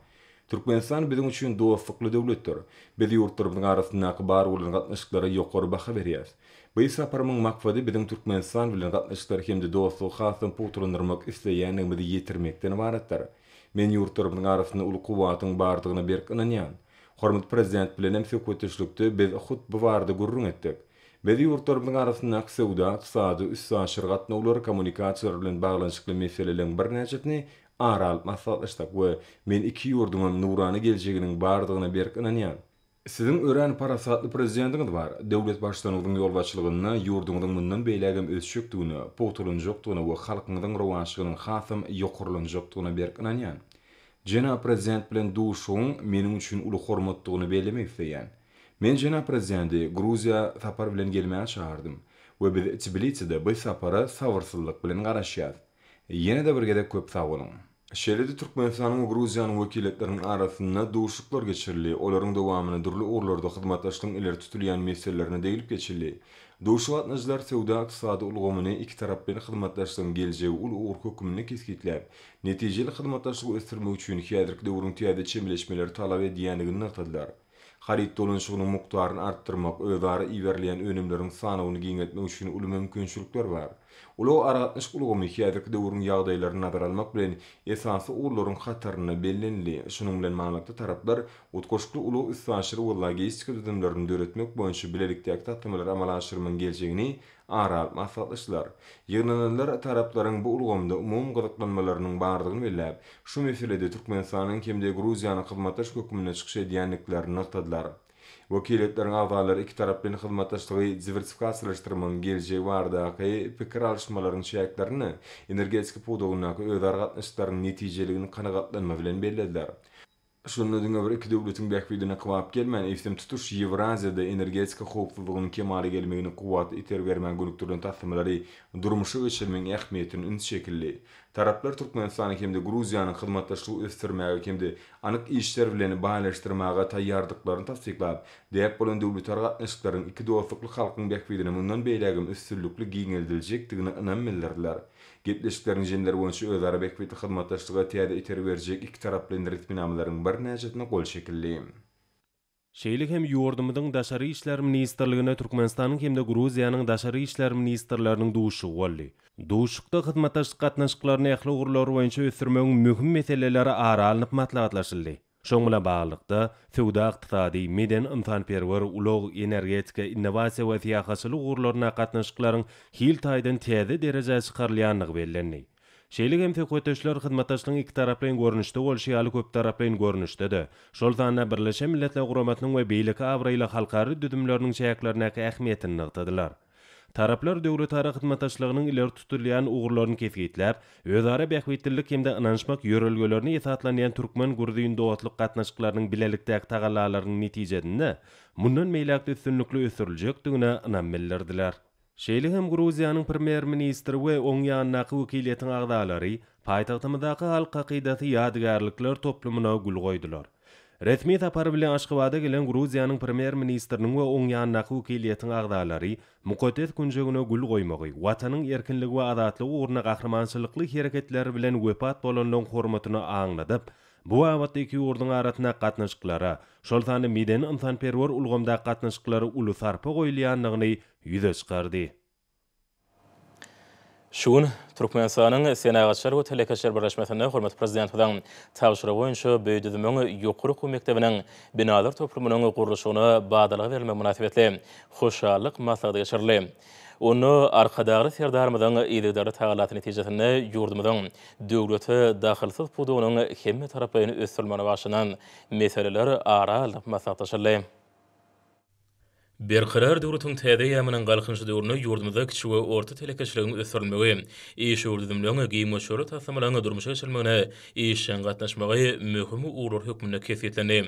Türkmenistan biziň üçin dostlukly döwletdir. Biz ýurtlarymyzyň arasyndaky bar bolan gatnaşyklara ýokary baha berýäs. Bu saparymyň maksady biziň Türkmenistan bilen gatnaşyklary hem-de dostlugy hasam pugtalandyrmak isleýändigimizi ýetirmekden ybaratdyr. Men ýurtlarymyzyň arasynda uly kuwwatyň bardygyna berk ynanýan. Hormatly Prezident bilenem söhbetdeşlikde biz hut bu barada gürrüň etdik. Biz ýurtlarymyzyň arasyndaky söwda, ykdysady, üstaşyr gatnawlar, kommunikasiýalar bilen baglanyşykly meseleleriň birnäçesini ara alyp maslahatlaşdyk we men iki ýurduňam nurana geljeginiň bardygyna berk ynanýan. Siziň örän parasatly Prezidentiňiz bar. Döwlet Baştutanyňyzyň ýolbaşçylygynda ýurduňyzyň mundan beýlägem ösjekdigine, pugtalanjakdygyna we halkyňyzyň rowaçlygynyň hasam ýokarlanjakdygyna berk ynanýan. Jenap Prezident bilen duşuşygyň meniň üçin uly hormatdygyny bellemek isleýän. Men jenap Prezidenti Gruziýa sapar bilen gelmäge çagyrdym we biz Tbiliside bu sapara sabyrsyzlyk bilen garaşýas. Ýene-de bir gezek köp sag boluň. Şeýle-de Türkmenistanyň we Gruziýanyň wekiliýetleriniň arasynda duşuşyklar geçirildi, olaryň dowamynda dürli ugurlarda hyzmatdaşlygyň ileri tutulýan meselelerine deglip geçildi. Duşuşyga gatnaşyjylar söwda-ykdysady ulgamyny ikitaraplaýyn hyzmatdaşlygyň geljegi uly ugur hökmünde kesgitläp, Netijeli hyzmatdaşlygy ösdürmek üçin häzirki döwrüň täze çemeleşmeleri talap edýändigini nygtadylar. Haryt dolanyşygynyň mukdaryny artdyrmak, özara iberilýän önümleriň sanawyny giňeltmek üçin uly mümkinçilikler bar. Ulag-aragatnaşyk ulgamy häzirki döwrüň ýagdaýlaryny nazara almak bilen, esasy ugurlaryň hatarynda bellenildi. Şunuň bilen baglylykda, taraplar utgaşykly ulag-üstaşyr we logistika düzümlerini döretmek boýunça bilelikdäki taslamalary amala aşyrmagyň geljegini ara alyp maslahatlaşdylar. Ýygnananlar taraplaryň bu ulgamda umumy gyzyklanmalarynyň bardygyny belläp, şu meselede Türkmenistanyň hem-de Gruziýanyň hyzmatdaş hökmünde çykyş edýändiklerini nygtadylar. Wekiliýetleriň agzalary ikitaraplaýyn hyzmatdaşlygy diwersifikasiýalaşdyrmagyň geljegi baradaky pikir alyşmalaryň çäklerinde energetika pudagyndaky özara gatnaşyklaryň netijeligini kanagatlanma bilen bellediler. Şunda diňe bir iki döwletiň bähbidine kybap gelmän, eýsem tutuş Ýewraziýada energetika howpsuzlygynyň kemala gelmegine kuwwatly itergi bermäge gönükdirilen taslamalary durmuşa geçirmegiň ähmiýetine üns çekildi. Taraplar Türkmenistanyň hem-de Gruziýanyň hyzmatdaşlygy ösdürmäge hem-de anyk işler bilen baýlaşdyrmaga taýýardyklaryny tassyklap, däp bolan döwletara gatnaşyklaryň iki dostlukly halkyň bähbidine mundan beýlägem üstünlikli giňeldiljekdigine ynam bildirdiler. Gepleşikleriň jemleri boýunça özara bähbitli hyzmatdaşlyga täze itergi berjek ikitaraplaýyn resminamalaryň birnäçesine gol çekildi. Şeýle hem ýurdumyzyň Daşary işler ministrliginde Türkmenistanyň hem-de Gruziýanyň daşary işler ministrleriniň duşuşygy boldy. Duşuşykda hyzmatdaşlyk gatnaşyklaryny ähli ugurlar boýunça ösdürmegiň möhüm meseleleri ara alnyp maslahatlaşyldy. Şonuň bilen baglylykda, söwda-ykdysady, medeni-ynsanperwer, ulag, energetika, innowasiýa we syýahatçylyk ugurlaryndaky gatnaşyklaryň hil taýdan täze derejä çykarylýandygy bellendi. Şeýle hem söhbetdeşler hyzmatdaşlygyň ikitaraplaýyn görnüşde bolşy ýaly köptaraplaýyn görnüşde-de, şol sanda Birleşen Milletler Guramasynyň we beýleki abraýly halkara düzümleriniň çäklerindäki ähmiýetini nygtadylar. Taraplar döwletara hyzmatdaşlygynyň ileri tutulýan ugurlaryny kesgitläp, özara bähbitlilik hem-de ynanyşmak ýörelgelerine esaslanýan türkmen-gruzin dostluk gatnaşyklarynyň bilelikdäki tagallalarynyň netijesinde mundan beýläk-de üstünlikli ösdüriljekdigine ynam bildirdiler. Şeýle hem Gruziýanyň Premýer-ministri we oň ýanyndaky wekiliýetiň agzalary. paýtagtymyzdaky Halk hakydasy ýadygärlikler toplumyna gül goýdular. Resmi sapar bilen Aşgabada gelen Gruziýanyň Premýer-ministriniň we oň ýanyndaky wekiliýetiň agzalary mukaddes künjegine gül goýmagy, Watanyň erkinligi we azatlygy ugrunda gahrymançylykly hereketleri bilen wepat bolanlaryň hormatyny aňladyp, bu babatda iki ýurduň arasyndaky gatnaşyklara, şol sanda medeni-ynsanperwer ulgamdaky gatnaşyklara uly sarpa goýulýandygyny ýüze çykardy. Şu gün Türkmenistanyň Senagatçylar we telekeçiler birleşmesinde hormatly Prezidentimiziň tabşyrygy boýunça bu düzümiň ýokary okuw mekdebiniň binalar toplumynyň gurluşygyna badalga berilmegi mynasybetli hoşallyk maslahaty geçirildi. Onda Arkadagly Serdarymyzyň yzygiderli tagallasy netijesinde ýurdumyzyň döwlete dahylsyz pudagynyň hemmetaraplaýyn ösdürilmegine bagyşlanan meseleler ara alnyp maslahatlaşyldy. Berkarar döwletiň täze eýýamynyň Galkynyşy döwründe ýurdumyzda kiçi we orta telekeçiligiň ösdürilmegi, işewür düzümleň giň möçberli taslamalaryň durmuşa geçirilmegine işjeň gatnaşmagy möhüm ugurlar hökmünde kesgitlendi.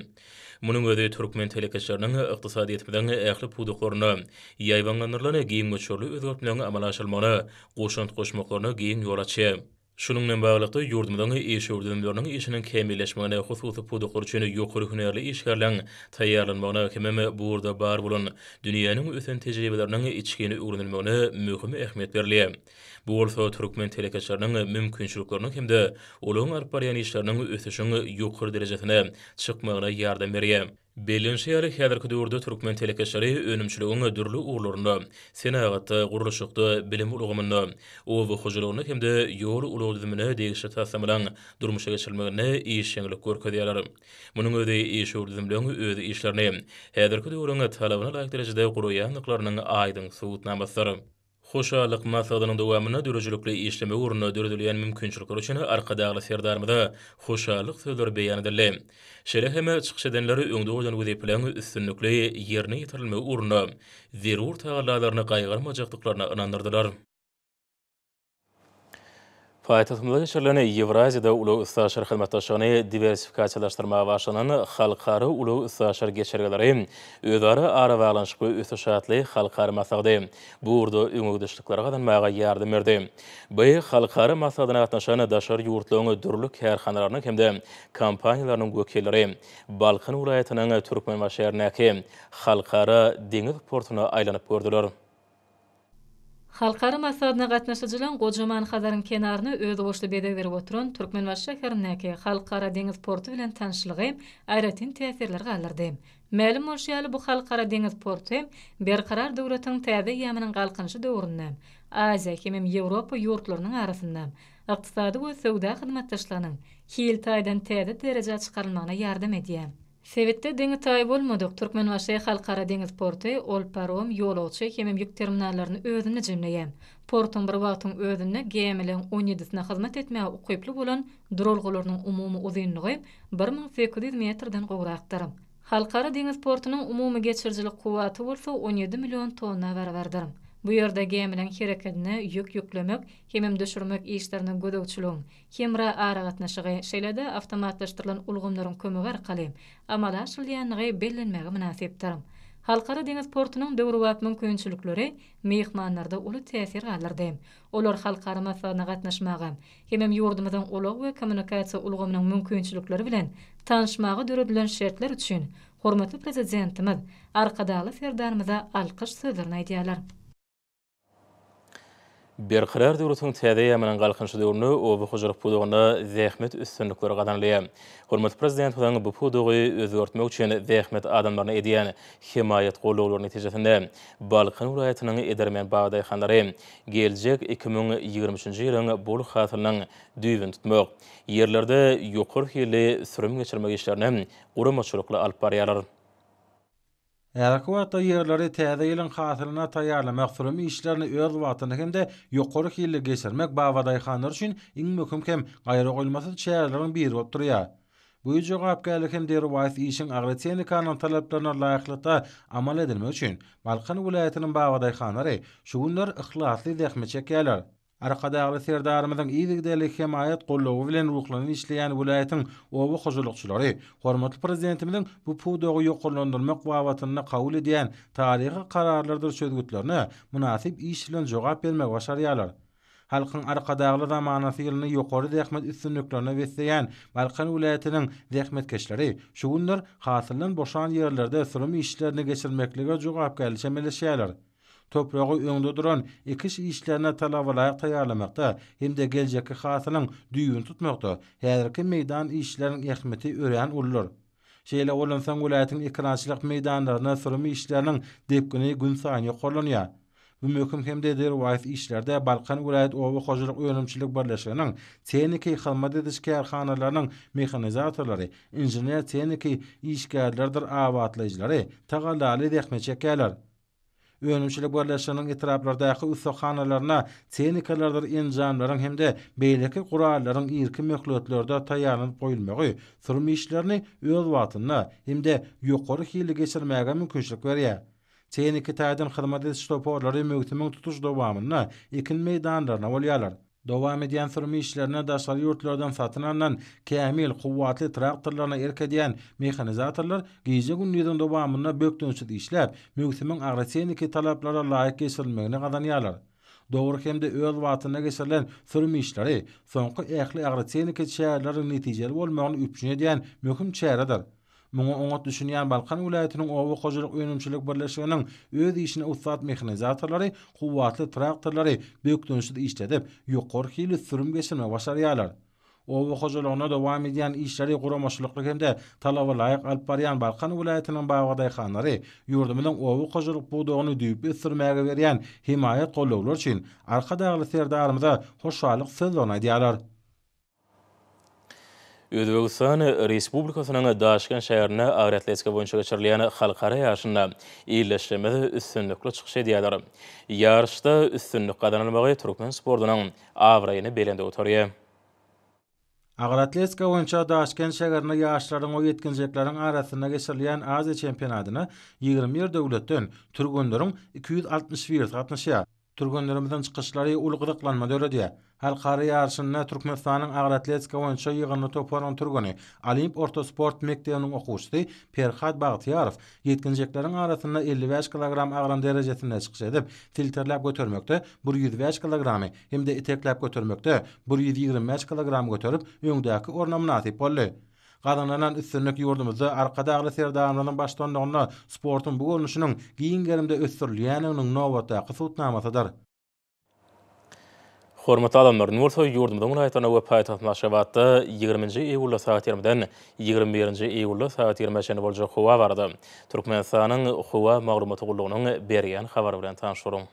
Munuň özi türkmen telekeçileriniň ykdysadyýetimiziň ähli pudaklarynda ýaýbaňlandyrylan giň möçberli özgertmeleriň amala aşyrylmagyna goşant goşmaklaryna giň ýol açýar. Şunuň bilen baglylykda, ýurdumyzyň işewür düzümleriniň işiniň kämilleşmegine, hususy pudaklar üçin ýokary hünärli işgärleriň taýýarlanmagyna hemem bu ugurda bar bolan dünýäniň ösen tejribeleriniň içgin öwrenilmegine möhüm ähmiýet berilýär. Bu bolsa türkmen telekeçileriniň mümkinçilikleriniň hem-de olaryň alyp barýan işleriniň ösüşiň ýokary derejesine çykmagyna ýardam berýär. Bellenişi ýaly, häzirki döwürde türkmen telekeçileri önümçiligiň dürli ugurlarynda, senagatda, gurluşykda, bilim ulgamynda, oba hojalygynda hem-de ýol-ulag düzümine degişli taslamalaryň durmuşa geçirilmeginde işjeňlik görkezýärler. Munuň özi işewür düzümleň öz işlerini häzirki döwrüň talabyna laýyk derejede guraýandyklarynyň aýdyň subutnamasydyr. Hoşallyk maslahatynyň dowamynda döredijilikli işlemek ugrunda döredilýän mümkinçilikler üçin Arkadagly Serdarymyza hoşallyk sözleri beýan edildi. Şeýle hem çykyş edenler öňde goýlan wezipeleriň üstünlikli ýerine ýetirilmegi ugrunda zerur tagallalaryny gaýgyrmajakdyklaryna ynandyrdylar. Paýtagtymyzda geçirilen Ýewraziýada ulag-üstaşyr hyzmatdaşlygyny diwersifikasiýalaşdyrmaga bagyşlanan Halkara ulag-üstaşyr geçelgeleri, özara arabaglanyşyk we ösüş atly halkara maslahaty bu ugurda öňegidişlikleri gazanmaga ýardam berdi. Bu halkara maslahatyna gatnaşan daşary ýurtlaryň dürli kärhanalarynyň hem-de kompaniýalarynyň wekilleri Balkan welaýatynyň Türkmenbaşy şäherindäki Halkara deňiz portuna aýlanyp gördüler. Halkara maslahatyna gatnaşyjylaryň gojaman Hazaryň kenaryna özboluşly bezeg berip oturan Türkmenbaşy şäherindäki Halkara deňiz porty bilen tanyşlygy aýratyn täsirler galdyrdy. Mälim bolşy ýaly, bu Halkara deňiz porty Berkarar döwletiň täze eýýamynyň Galkynyşy döwründe Aziýa hemem Ýewropa ýurtlarynyň arasynda ykdysady we söwda hyzmatdaşlygynyň hil taýdan täze derejä çykarylmagyna ýardam edýär. Sebitde deňi-taýy bolmadyk Türkmenbaşy Halkara deňiz porty ol parom, ýolagçy hemem ýük terminallaryny özünde jemleýär. Portuň bir wagtyň özünde gämileriň on ýedisine hyzmat etmäge ukyply bolan duralgalarynyň umumy uzynlygy 1800 metrden gowrakdyr. Halkara deňiz portunyň umumy geçirijilik kuwwaty bolsa 17 million tonna barabardyr. Bu ýerde gämileriň herekedine ýük ýüklemek hemem düşürmek işlerine gözegçiligiň Hemra aragatnaşygy, şeýle-de awtomatlaşdyrylan ulgamlaryň kömegi arkaly amala aşyrylýandygy bellenmäge mynasypdyr. Halkara deňiz portunyň döwrebap mümkinçilikleri myhmanlarda uly täsir galdyrdy. Olar halkara maslahatyna gatnaşmaga hemem ýurdumyzyň ulag we kommunikasiýa ulgamynyň mümkinçilikleri bilen tanyşmaga döredilen şertler üçin hormatly Prezidentimiz Arkadagly Serdarymyza alkyş sözlerini aýdýarlar. Berkarar döwletiň täze eýýamynyň Galkynyşy döwründe oba hojalyk pudagynda zähmet üstünlikleri gazanylýar. Hormatly Prezidentimiziň bu pudagy özgertmek üçin zähmet adamlaryna edýän hemaýat goldawlary netijesinde Balkan welaýatynyň edermen babadaýhanlary geljek 2023-nji ýylyň bol hasylynyň düýbüni tutmak, ýerlerde ýokary hilli sürüm geçirmek işlerini guramaçylykly alyp barýarlar. Häzirki wagtda ýerleri täze ýylyň hasylyna taýýarlamak, sürüm işlerini öz wagtynda hem-de ýokary hilli geçirmek babadaýhanlar üçin iň möhüm hem gaýragoýulmasyz çäreleriň biri bolup durýar. Bu jogapkärli hem derwaýys işiň agrotehnikanyň talaplaryna laýyklykda amal edilmegi üçin Balkan welaýatynyň babadaýhanlary şu günler yhlasly zähmet çekýärler. Arkadagly Serdarymyzyň yzygiderli hemaýat goldawy bilen ruhlanyp işleýän welaýatyň oba hojalykçylary hormatly Prezidentimiziň bu pudagy ýokarlandyrmak babatynda kabul edýän taryhy kararlardyr çözgütlerine mynasyp iş bilen jogap bermegi başarýarlar. Halkyň Arkadagly zamanasy ýylyny ýokary zähmet üstünliklerine besleýän Balkan welaýatynyň zähmetkeşleri şu günler hasyldan boşan ýerlerde sürüm işlerini geçirmeklige jogapkärli çemeleşýärler. Topragy öňde duran ekiş işlerine talabalaýyk taýýarlamakda hem-de geljekki hasylyň düýbüni tutmakda häzirki meýdan işleriniň ähmiýeti örän uludyr. Şeýle bolansoň welaýatyň ekerançylyk meýdanlarynda sürüm işleriniň depgini günsaýyn ýokarlanýar. Bu möhüm hem-de derwaýys işlerde Balkan welaýat oba hojalyk önümçilik birleşiginiň tehniki hyzmat ediş kärhanalarynyň mehanizatorlary, inžener-tehniki işgärleridir abatlaýjylary tagallaly zähmet çekýärler. Önümçilik birleşiginiň etraplardaky ussahanalarynda tehnikalardyr enjamlaryň hem-de beýleki gurallaryň irki möhletlerde taýýarlanyp goýulmagy sürüm işlerini öz wagtynda hem-de ýokary hilli geçirmäge mümkinçilik berýär. Tehniki taýdan hyzmat ediş toparlary möwsümiň tutuş dowamynda ekin meýdanlarynda bolýarlar. Dowam edýän sürüm işlerine daşary ýurtlardan satyn alnan kämil, kuwwatly traktorlaryna erk edýän mehanizatorlar gije-gündiziň dowamynda bökdençsiz işläp, möwsümiň agrotehniki talaplara laýyk geçirilmegini gazanýarlar. Dogry hem-de öz wagtynda geçirilen sürüm işleri soňky ähli agrotehniki çäreleriň netijeli bolmagyny üpjün edýän möhüm çäredir. Muňa oňat düşünýän Balkan welaýatynyň oba hojalyk önümçilik birleşiginiň öz işine ussat mehanizatorlary kuwwatly traktorlary bökdençsiz işledip, ýokary hilli sürüm geçirmegi başarýarlar. Oba hojalygynda dowam edýän işleri guramaçylykly hem-de talaba laýyk alyp barýan Balkan welaýatynyň babadaýhanlary ýurdumyzyň oba hojalyk pudagyny düýpli ösdürmäge berýän hemaýat-gollawlary üçin Arkadagly Serdarymyza hoşallyk sözlerini aýdýarlar. Özbegistan Respublikasynyň Daşkent şäherinde agyr atletika boýunça geçirilýän halkara ýaryşynda ildeşlerimiz üstünlikli çykyş edýärler. Ýaryşda üstünlik gazanylmagy türkmen sportunyň abraýyny belende göterýär. Agyr atletika boýunça Daşkent şägerinde ýaşlaryň we ýetginjekleriň arasynda geçirilýän Aziýa çempionatyna 21 döwletden türgenleriň 261-si gatnaşýar. Türgenlerimiziň çykyşlary uly gyzyklanma döredýär. Halkara ýaryşynda Türkmenistanyň agyr atletika boýunça ýygyndy toparynyň türgeni, Olimp orta sport mekdebiniň okuwçysy Perhat Bagtyýarow ýetginjekleriň arasynda 55 kilogram agram derejesinde çykyş edip, silterläp götermekde 105 kilogramy hem-de itekläp götermekde 125 kilogramy göterip, öňdäki orna mynasyp boldy. Gazanylan üstünlik ýurdumyzda Arkadagly Serdarymyzyň baştutanlygynda sportuň bu görnüşiniň giň gerimde ösdürilýändiginiň nobatdaky subutnamasydyr. Hormatly adamlar, indi bolsa ýurdumyzyň welaýatlarynda we paýtagtymyz Aşgabatda ýigriminji iýulda sagat ýigrimiden ýigrimi birinji iýulda sagat ýigrimä çenli boljak howa barada Türkmenistanyň Howa maglumaty gullugynyň berýän habary bilen tanyşdyryň.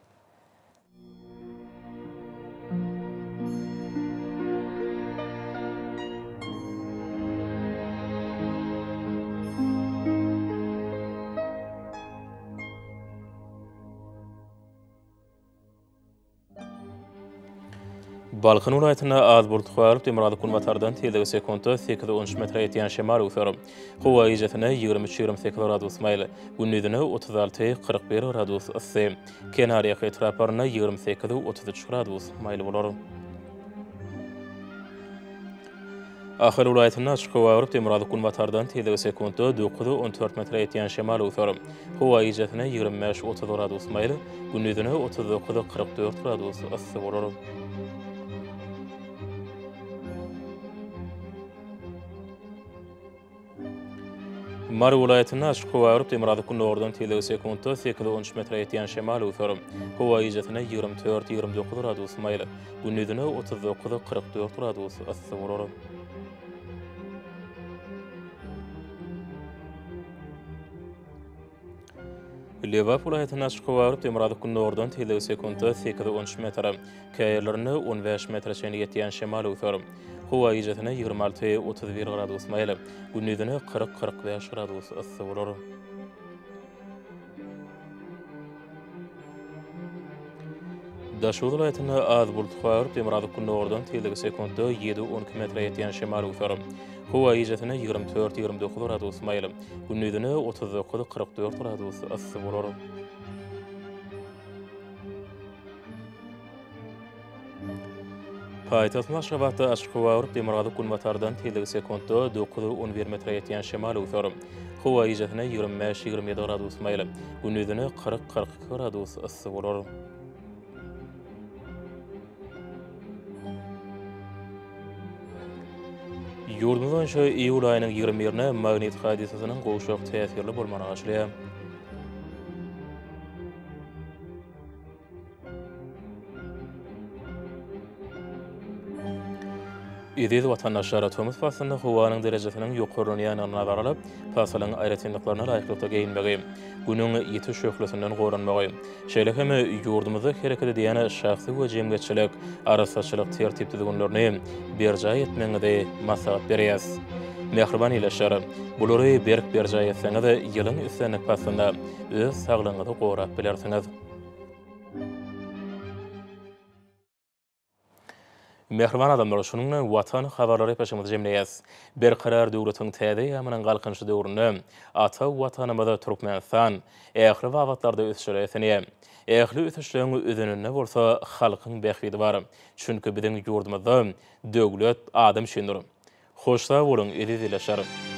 Balkan welaýatynda az bulut galyp, demirgazyk-günbatardan tizligi sekuntda sekiz-on üç metre ýetýän şemal öwser. Howa gijesine 23, 28 gradus maýyl, gündizine 36, 41 gradus yssy. Kenarýaka etraplarynda 28, 33 gradus maýyl bolar. Ahal welaýatynda açyk howa bolup, demirgazyk-günbatardan tizligi sekuntda 9-14 metre ýetýän şemal öwser. Howa gijesine 25, 30 gradus maýyl, gündizine 39, 44 gradus yssy bolar. Mary welaýatynda açyk howa bolup, demirgazyk-gündogardan tizligi sekuntda sekiz-on üç metre ýetýän şemal öwser. Howa gijesine 24, 29 gradus maýyl, gündizine 39, 44 gradus yssy bolar. Lebap welaýatynda açyk howa bolup, demirgazyk-gündogardan tizligi sekuntda sekiz-on üç metr, käýerlerinde on bäş metre çenli ýetýän şemal öwser. Howa gijesine 26, 31 gradus maýyl, gündizine 40, 45 gradus yssy bolar. Daşoguz welaýatynda az bulutly howa bolup, demirgazyk-gündogardan tizligi sekuntda ýedi-on iki metre ýetýän şemal öwser. Howa gijesine 24, 29 gradus maýyl, gündizine 39, 44 gradus yssy bolar. Paýtagtymyz Aşgabatda açyk howa bolup, demirgazyk-günbatardan tizligi sekuntda 9-11 metre ýetýän şemal öwser. Howa gijesine 25, 27 gradus maýyl, gündizine 40, 42 gradus yssy bolar. Ýurdumyz boýunça iýul aýynyň 21-ine magnit hadysasynyň gowşak täsirli bolmagyna garaşylýar. Eziz watandaşlar, tomus paslynda howanyň derejesiniň ýokarlanýandygyny nazara alyp, pasylyň aýratynlyklaryna laýyklykda geýinmegi, Günüň ýiti şöhlesinden goranmagy, şeýle hem ýurdumyzda hereket edýän şahsy we jemgyýetçilik arassaçylyk tertip-düzgünlerini berjaý etmegiňizi maslahat berýäs. Mähriban ildeşler, bulary berk berjaý etseňiz, ýylyň islendik paslynda öz saglygyňyzy gorap bilersiňiz. Mähriban adamlar, şunuň bilen Watan habarlary gepleşigimizi jemleýäs. Berkarar döwletiň täze eýýamynyň Galkynyşy döwründe ata Watanymyz Türkmenistan ähli babatlarda ösüşlere beslenýär. Ähli ösüşleriň özeninde bolsa halkyň bähbidi bar. Çünki biziň ýurdumyzda döwlet adam üçindir. Hoş sag boluň, eziz ildeşler!